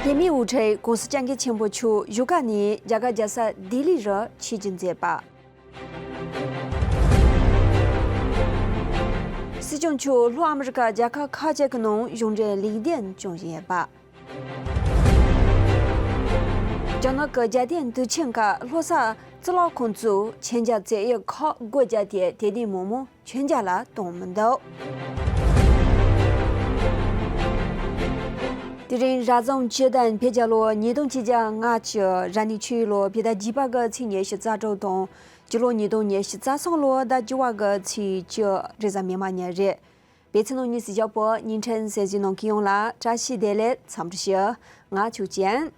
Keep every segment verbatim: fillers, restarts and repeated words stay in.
བོད་མིའི་དབུ་ཁྲིད་༸གོང་ས་༸སྐྱབས་མགོན་ཆེན་པོ་མཆོག་བཞུགས་སྒར་ནས་རྒྱ་གར་རྒྱལ་ས་ལྡི་ལི་རུ་ཆིབས་བསྒྱུར་མཛད་པ། སྲིད་སྐྱོང་མཆོག་ལྷོ་ཨ་མི་རི་ཀ་རྒྱལ་ཁབ་ཁག་ཅིག་གི་ནང་གཞུང་འབྲེལ་ལས་དོན་སྐྱོང་བཞིན་ཡོད་པ། རྒྱ་ནག་གི་རྒྱལ་བསྟན་དུས་ཆེན་ཁག་ལྷོ་ས་རྩི་ལོག་ཁོངས་གཙོས་མཁྱེན་རྒྱ་རྩེད་ཡག་ཁག་སྒོ་བརྒྱབ་སྟེ་དད་ལྡན་མི་མང་མཁྱེན་རྒྱ་ལ་གཏོང་མི་འདུག་དེ་རིང་ར་ཟམ་སྤྱི་ཟླ་བརྒྱད་པའི་ལོ་ཉིས་སྟོང་ཉི་ཤུ་རྩ་ལྔ་གི་ར་ནི་ཆུ་ཡོས་ལོ་བོད་ཟླ་བརྒྱད་པ་གི་ཚེས་ཉི་ཤུ་རྩ་དྲུག་དང་། སྤྱི་ལོ་ཉིས་སྟོང་ཉི་ཤུ་རྩ་གསུམ་ལོ་ཟླ་བཅུ་པ་གི་ཚེས་བཅུ་རེས་གཟའ་མིག་དམར་ཉིན་རེད། བོད་ཕྱི་ནང་གཉིས་སུ་བཞག་པའི་བརྙན་འཕྲིན་གསན་གཟིགས་གནང་མཁན་ཡོངས་ལ་བཀྲ་ཤིས་བདེ་ལེགས་འཚམས་འདྲི་ཞུ། ང་ཆོས་ཅན།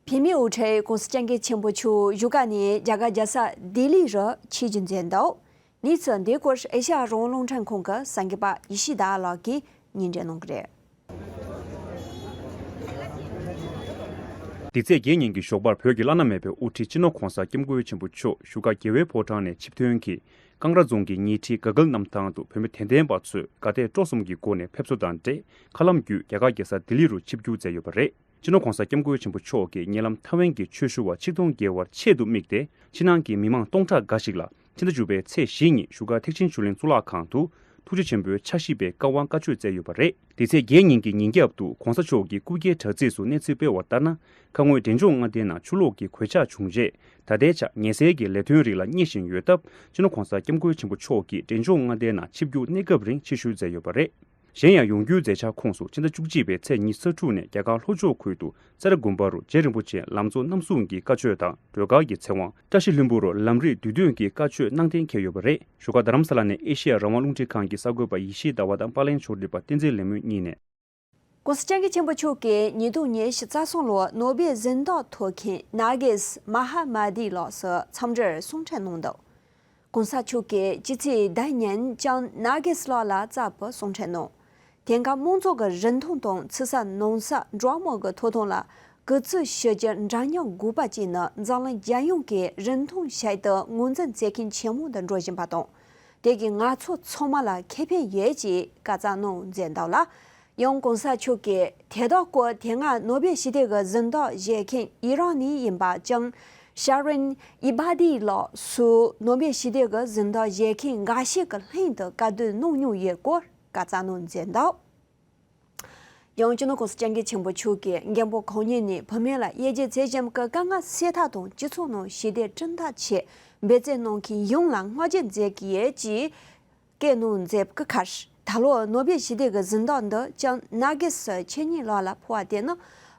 བོད་མིའི་དབུ་ཁྲིད་༸གོང་ས་༸སྐྱབས་མགོན་ཆེན་པོ་མཆོག་བཞུགས་སྒར་ནས་རྒྱ་གར་རྒྱལ་ས་ལྡི་ལི་རུ་ཆིབས་བསྒྱུར་མཛད་འདུག་གནས་ཚུལ་འདིའི་སྐོར་ཨེ་ཤ་ཡ་རང་དབང་རླུང་འཕྲིན་ཁང་གི་གསར་འགོད་པ་ཡེ་ཤེས་ཟླ་བ་ལགས་ཀྱིས་སྙན་སྒྲོན་གནང་གི་རེད། འདི་ཚེས་བརྒྱད་ཉིན་གྱི་ཞོགས་པར་བོད་ཀྱི་བླ་ན་མེད་པའི་དབུ་ཁྲིད་སྤྱི་ནོར་༸གོང་ས་༸སྐྱབས་མགོན་ཆེན་པོ་མཆོག་བཞུགས་སྒར་རྒྱལ་བའི་ཕོ་བྲང་ནས་ཆིབས་ཐོན་གྱིས་ཀང་ར་རྫོང་གི་ཉེ་འཁྲིས་དགའ་སྐལ་གནམ་ཐང་དུ་བོད་མི་དད་ལྡན་པ་ཚོས་དགའ་དད་སྤྲོ་གསུམ་གྱི་སྒོ་ནས་ཕེབས་བསུ་དང་འབྲེལ་མཁའ་ལམ་བརྒྱུད་རྒྱ་གར་རྒྱལ་ས་ལྡི་ལི་རུ་ཆིབས་བསྒྱུར་མཛད་ཡོད་པ་རེད། སྤྱི་ནོར་༸གོང་ས་༸སྐྱབས་མགོན་ཆེན་པོ་མཆོག་གིས་ཉེ་ལམ་ཐའེ་ཝན་གྱི་ཆོས་ཞུ་བ་ཆིག་སྟོང་བརྒལ་བར་ཆེད་དུ་དམིགས་ཏེ་ཕྱི་ནང་གི་མི་མང་སྟོང་ཕྲག་འགའ་ཞིག་ལ་ཕྱི་ཟླ་བཅུ་པའི་ཚེས་བཞི་ཉིན་བཞུགས་སྒར་ཐེག་ཆེན་ཆོས་གླིང་གཙུག་ལག་ཁང་དུ་ཐུགས་རྗེ་ཆེན་པོའི་ཕྱག་བཞེས་པའི་བཀའ་དབང་བཀའ་ཆོས་སྩལ་ཡོད་པ་རེད། དེ་ཚེས་བརྒྱད་ཉིན་གྱི་ཉིན་རྒྱབ་ཏུ་༸གོང་ས་མཆོག་གིས་སྐུ་སྒེར་དྲ་ཚིགས་སུ་གནས་ཚུལ་སྤེལ་བ་ལྟར་ན། ཁ་སྔོན་འབྲས་ལྗོངས་མངའ་སྡེའི་ནང་ཆུ་ལོག་གི་གོད་ཆག་བྱུང་རྗེས་ད་ལྟའི་ཆར་ཉེན་སེལ་གྱི་ལས་དོན་རིགས་ལ་གཉེར་བཞིན་ཡོད་སྟབས། སྤྱི་ནོར་༸གོང་ས་༸སྐྱབས་མགོན་ཆེན་པོ་མཆོག་གིས་འབྲས་ལྗོངས་མངའ་སྡེའི་ནང་ཆིབས་བསྒྱུར་གནས་སྐབས་རིང་ཕྱིར་བཞུད་མཛད་ཡོད་པ་རེད། གཞན་ཡང་ཡོངས་རྒྱུའི་མཛད་འཆར་ཁོངས་སུ་ཕྱི་ཟླ་བཅུ་གཅིག་པའི་ཚེས་ཉི་ཤུ་རྩ་དྲུག་ནས་རྒྱ་གར་ལྷོ་ཕྱོགས་ཁུལ་དུ་རྩ་རི་དགོན་པ་རུ་རྗེ་རིན་པོ་ཆེ་ལམ་གཙོ་རྣམ་གསུམ་གྱི་བཀའ་ཆོས་དང་སྒྲོལ་དཀར་གྱི་ཚེ་དབང་། བཀྲ་ཤིས་ལྷུན་པོ་རུ་ལམ་རིམ་བསྡུས་དོན་གྱི་བཀའ་ཆོས་གནང་གཏན་འཁེལ་ཡོད་པ་རེད། བཞུགས་སྒར་རྡ་རམ་ས་ལ་ནས་ཨེ་ཤེ་ཡ་རང་དབང་རླུང་འཕྲིན་ཁང་གི་གསར་འགོད་པ་ཡེ་ཤེས་ཟླ་བ་དང་པར་ལེན་ཕྱོགས་སྒྲིག་པ་བསྟན་འཛིན་ལེགས་སྨོན་གཉིས་ནས། ༸གོང་ས་༸སྐྱབས་མགོན་ཆེན་པོ་མཆོག་གིས་ཉིས་སྟོང་ཉི་ཤུ་རྩ་གསུམ་ལོར་ནོ་བེལ་གཟེངས་རྟགས་ཐོབ་མཁན་ནར་གིས་མ་ཧ་མ་དི་ལགས་སུ་འཚམས་འདྲིར་གསུང་འཕྲིན་གནང་འདུག ༸གོང་ས་མཆོག་གིས་སྤྱི་ཚེས་ཟླ་ཉིན་ཀྱང་ནར་གིས་ལགས་ལ་བཅར་བའི་གསུང་འཕྲིན་གནང་། དེང་སྐབས་དམངས་གཙོ་གི་རིན་ཐང་དང་ཕྱི་གསལ་ནང་གསལ་འགྲོ་སྟངས་ཀྱི་ཐོག་དོན་ལ་གུས་བརྩི་ཞུ་རྒྱུ་འདྲ་མཉམ་དགོས་པ་བཅས་ནི་འཛམ་གླིང་རྒྱལ་ཡོངས་ཀྱི་རིན་ཐང་ཞིག་ཏུ་ངོས་འཛིན་མཛད་མཁན་ཆེན་མོ་དུ་འགྲོ་བཞིན་པ་དང་། དེ་གིས་ང་ཚོ་ཚང་མ་ལ་ཁེ་ཕན་ཡོད་ཅེས་བཀའ་སྩལ་གནང་མཛད་འདུག་ལ། ཡང་༸གོང་ས་མཆོག་གིས་དེ་དག་སྐོར་དེ་སྔ་ནོ་བེལ་ཞི་བདེ་གི་གཟེངས་རྟགས་བཞེས་མཁན་ཨི་རན་ནས་ཡིན་པ་ཅིང་ཤ་རིན་ཨི་བྷ་དི་ལགས་སུ་ནོ་བེལ་ཞི་བདེ་གི་གཟེངས་རྟགས་བཞེས་མཁན་འགའ་ཞིག་གི་ལྷན་དུ་བཀའ་བསྡུར་གནང་མྱོང་ཡོད་སྐོར་བཀའ་སྩལ་གནང་མཛད་འདུག་ཡང་སྤྱི་ནོར་༸གོང་ས་༸སྐྱབས་མགོན་ཆེན་པོ་མཆོག་གིས་མགོན་པོ་གང་ཉིད་ནས་བུད་མེད་ལ་དབྱེ་འབྱེད་བྱེད་བཞིན་གྱི་དཀའ་ངལ་སེལ་ཐབས་དང་སྤྱི་ཚོགས་ནང་ཞི་བདེ་བསྐྲུན་ཐབས་ཆེད་འབད་བརྩོན་གནང་མཁན་ཡོངས་ལ་བསྔགས་བརྗོད་མཛད་ཀྱི་ཡོད་ཅེས་བཀའ་གནང་མཛད་པའི་ཁར། ད་ལོ་ནོ་བེལ་ཞི་བདེ་གི་གཟེངས་རྟགས་འདི་ཀྱང་ནར་གིས་ཆོས་ཉིད་ལགས་ལ་ཕུལ་བ་དེ་ནི་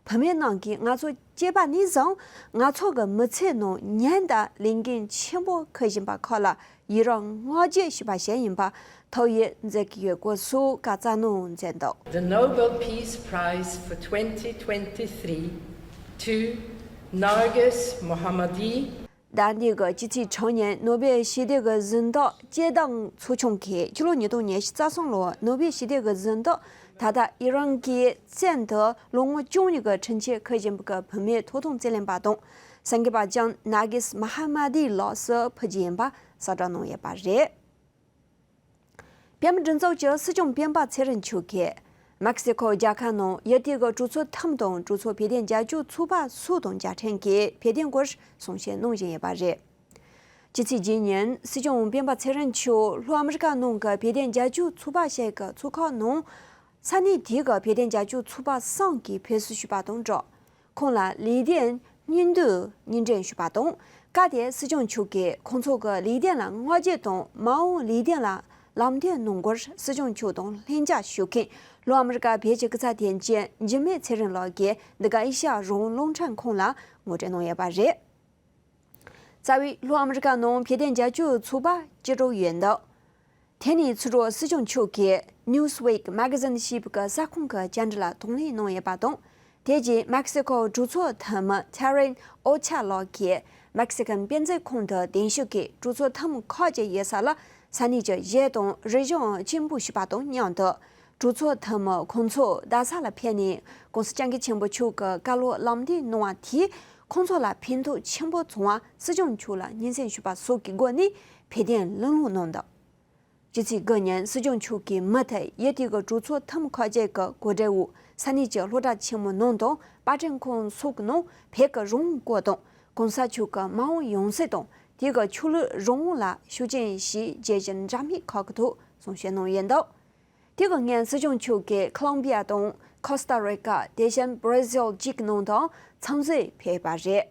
བུད་མེད་རྣམས་ཀྱིས་ང་ཚོ་སྐྱེས་པ་ནས་བཟུང་ང་ཚོ་གི་མི་ཚེ་ནང་ཉིན་ལྟར་ལས་འགན་ཆེན་པོ་འཁུར་བཞིན་པ་ཁག་ལ་ཡི་རང་བསྔགས་བརྗོད་ཞུ་བ་ཞིག་ཡིན་པ་ཐུགས་ཡིད་མཛེས་ཀྱི་ཡོད་སྐོར་སོགས་བཀའ་སྩལ་གནང་མཛད་འདུག The Nobel Peace Prize for twenty twenty-three to Narges Mohammadi. ཟླ་འདིའི་གི་སྤྱི་ཚེས་དྲུག་ཉིན་ནོ་བེལ་ཞི་བདེ་གི་གཟེངས་རྟགས་སྤྱི་བཏང་ཚོགས་ཆུང་གིས་ཕྱི་ལོ་ཉིས་སྟོང་ཉི་ཤུ་རྩ་གསུམ་ལོར་ནོ་བེལ་ཞི་བདེ་གི་གཟེངས་རྟགས་ད་ལྟ་ཨི་རན་གྱི་བཙོན་དུ་ལོ་ངོ་བཅུ་གཉིས་ཀྱི་ཁྲིམས་ཆད་འཁུར་བཞིན་པའི་བུད་མེད་ཐོབ་ཐང་རྩིས་ལེན་པ་དང་གསར་འགོད་པ་ཅང་ནར་གིས་མ་ཧ་མ་དི་ལགས་སུ་ཕུལ་རྒྱུ་ཡིན་པ་གསལ་བསྒྲགས་གནང་ཡོད་པ་རེད། བོད་མིའི་སྒྲིག་འཛུགས་ཀྱི་སྲིད་སྐྱོང་སྤེན་པ་ཚེ་རིང་མཆོག་གིས་མེག་སི་ཁོ་རྒྱལ་ཁབ་ནང་ཡུལ་དེའི་གྲོས་ཚོགས་ཐིམ་དང་གྲོས་ཚོགས་བོད་དོན་རྒྱབ་སྐྱོར་ཚོགས་པ་སོགས་དང་མཇལ་འཕྲད་ཀྱིས་བོད་དོན་སྐོར་གསུང་བཤད་གནང་བཞིན་ཡོད་པ་རེད། སྤྱི་ཚེས་བརྒྱད་ཉིན་སྲིད་སྐྱོང་སྤེན་པ་ཚེ་རིང་མཆོག་ལྷོ་ཨ་མི་རི་ཀ་ནང་གི་བོད་དོན་རྒྱབ་སྐྱོར་ཚོགས་པ་ཞིག་གི་ཚོགས་ཁང་ནང་ས་གནས་དེའི་གི་བོད་དོན་རྒྱབ་སྐྱོར་ཚོགས་པ་གསུམ་གྱིས་ཕེབས་བསུ་ཞུས་པ་དང་སྦྲགས། ཁོང་ལ་ལེགས་དོན་སྙིང་བསྡུས་སྙན་སྒྲོན་ཞུས་པ་དང་། སྐབས་དེར་སྲིད་སྐྱོང་མཆོག་གིས་ཁོང་ཚོ་གི་ལེགས་དོན་ལ་བསྔགས་བརྗོད་དང་མ་འོངས་ལེགས་དོན་ལ་ལམ་སྟོན་གནང་སྐོར་སྲིད་སྐྱོང་མཆོག་དང་ལྷན་རྒྱས་ཞུགས་མཁན་ལྷོ་ཨ་མི་རི་ཀ་བོད་ཀྱི་སྐུ་ཚབ་དོན་གཅོད་འཇིགས་མེད་ཚེ་རིང་ལགས་ཀྱིས་འདི་ག་ཨེ་ཤ་ཡ་རང་དབང་རླུང་འཕྲིན་ཁང་ལ་ངོ་སྤྲོད་གནང་ཡོད་པ་རེད། རྩ་བའི་ལྷོ་ཨ་མི་རི་ཀ་ནང་བོད་དོན་རྒྱབ་སྐྱོར་ཚོགས་པ་སྤྱི་སྒྲོག་ཡོད་འདུག་དེ་ནས་ཚུར་རོགས་སྲིད་སྐྱོང་མཆོག་གིས་Newsweek magazine ཞེས་པའི་གསར་ཁང་གི་བཅར་འདྲི་ལ་གདོང་ལེན་གནང་ཡོད་པ་དང་། དེ་རྗེས་མེག་སི་ཁོ་གྲོས་ཚོགས་འཐུས་མི་ཐེ་རེན་ཨོ་ཆ་ལགས་ཀྱིས་མེག་སི་ཁན་དཔེ་མཛོད་ཁང་དུ་གདན་ཞུ་གིས་གྲོས་ཚོགས་འཐུས་མི་ཁག་ཅིག་ཡོད་ས་ལ་ས་གནས་ཀྱི་གཞས་དང་རིག་གཞུང་སྤྱན་འབུལ་ཞུས་པ་དང་མཉམ་དུ། གྲོས་ཚོགས་འཐུས་མི་ཁོང་ཚོ་རྡ་ས་ལ་ཕེབས་ནས་༸གོང་ས་༸སྐྱབས་མགོན་ཆེན་པོ་མཆོག་གི་བཀའ་སློབ་ལམ་སྟོན་གནང་བ་དེས་ཁོང་ཚོ་ལ་ཕན་ཐོགས་ཆེན་པོ་བྱུང་བར་སྲིད་སྐྱོང་མཆོག་ལ་སྙན་སེང་ཞུས་པ་སོགས་ཀྱི་སྒོ་ནས་ཕེབས་བསྟན་གླེང་སློང་གནང་འདུག་ཕྱི་ཚེས་དགུ་ཉིན་སྲིད་སྐྱོང་མཆོག་གིས་མུ་མཐུད་ཡུལ་དེ་གི་གྲོས་ཚོགས་འཐུས་མི་ཁག་ཅིག་གི་གོ་སྒྲིག་འོག་ས་གནས་ཀྱི་སློབ་གྲྭ་ཆེན་མོ་ནང་དང་པར་སྐྲུན་ཁང་སོགས་ཀྱི་ནང་བོད་ཀྱི་རང་དབང་སྐོར་དང་༸གོང་ས་མཆོག་གི་མ་འོངས་ཡང་སྲིད་དང་དེ་གི་ཆོས་ལུགས་རང་དབང་ལ་ཤུགས་རྐྱེན་ཞེས་རྒྱལ་སྤྱིའི་འདྲ་མིན་ཁག་གི་ཐོག་གསུང་བཤད་གནང་ཡོད་འདུག་དེ་གི་སྔོན་སྲིད་སྐྱོང་མཆོག་གིས་ཁོ་ལོམ་བི་ཡ་དང་ཁོ་སྟ་རི་ཀ། དེ་བཞིན་བྷར་ཛིལ་བཅས་ཀྱི་ནང་དུའང་འཚམས་གཟིགས་ཕེབས་པ་རེད།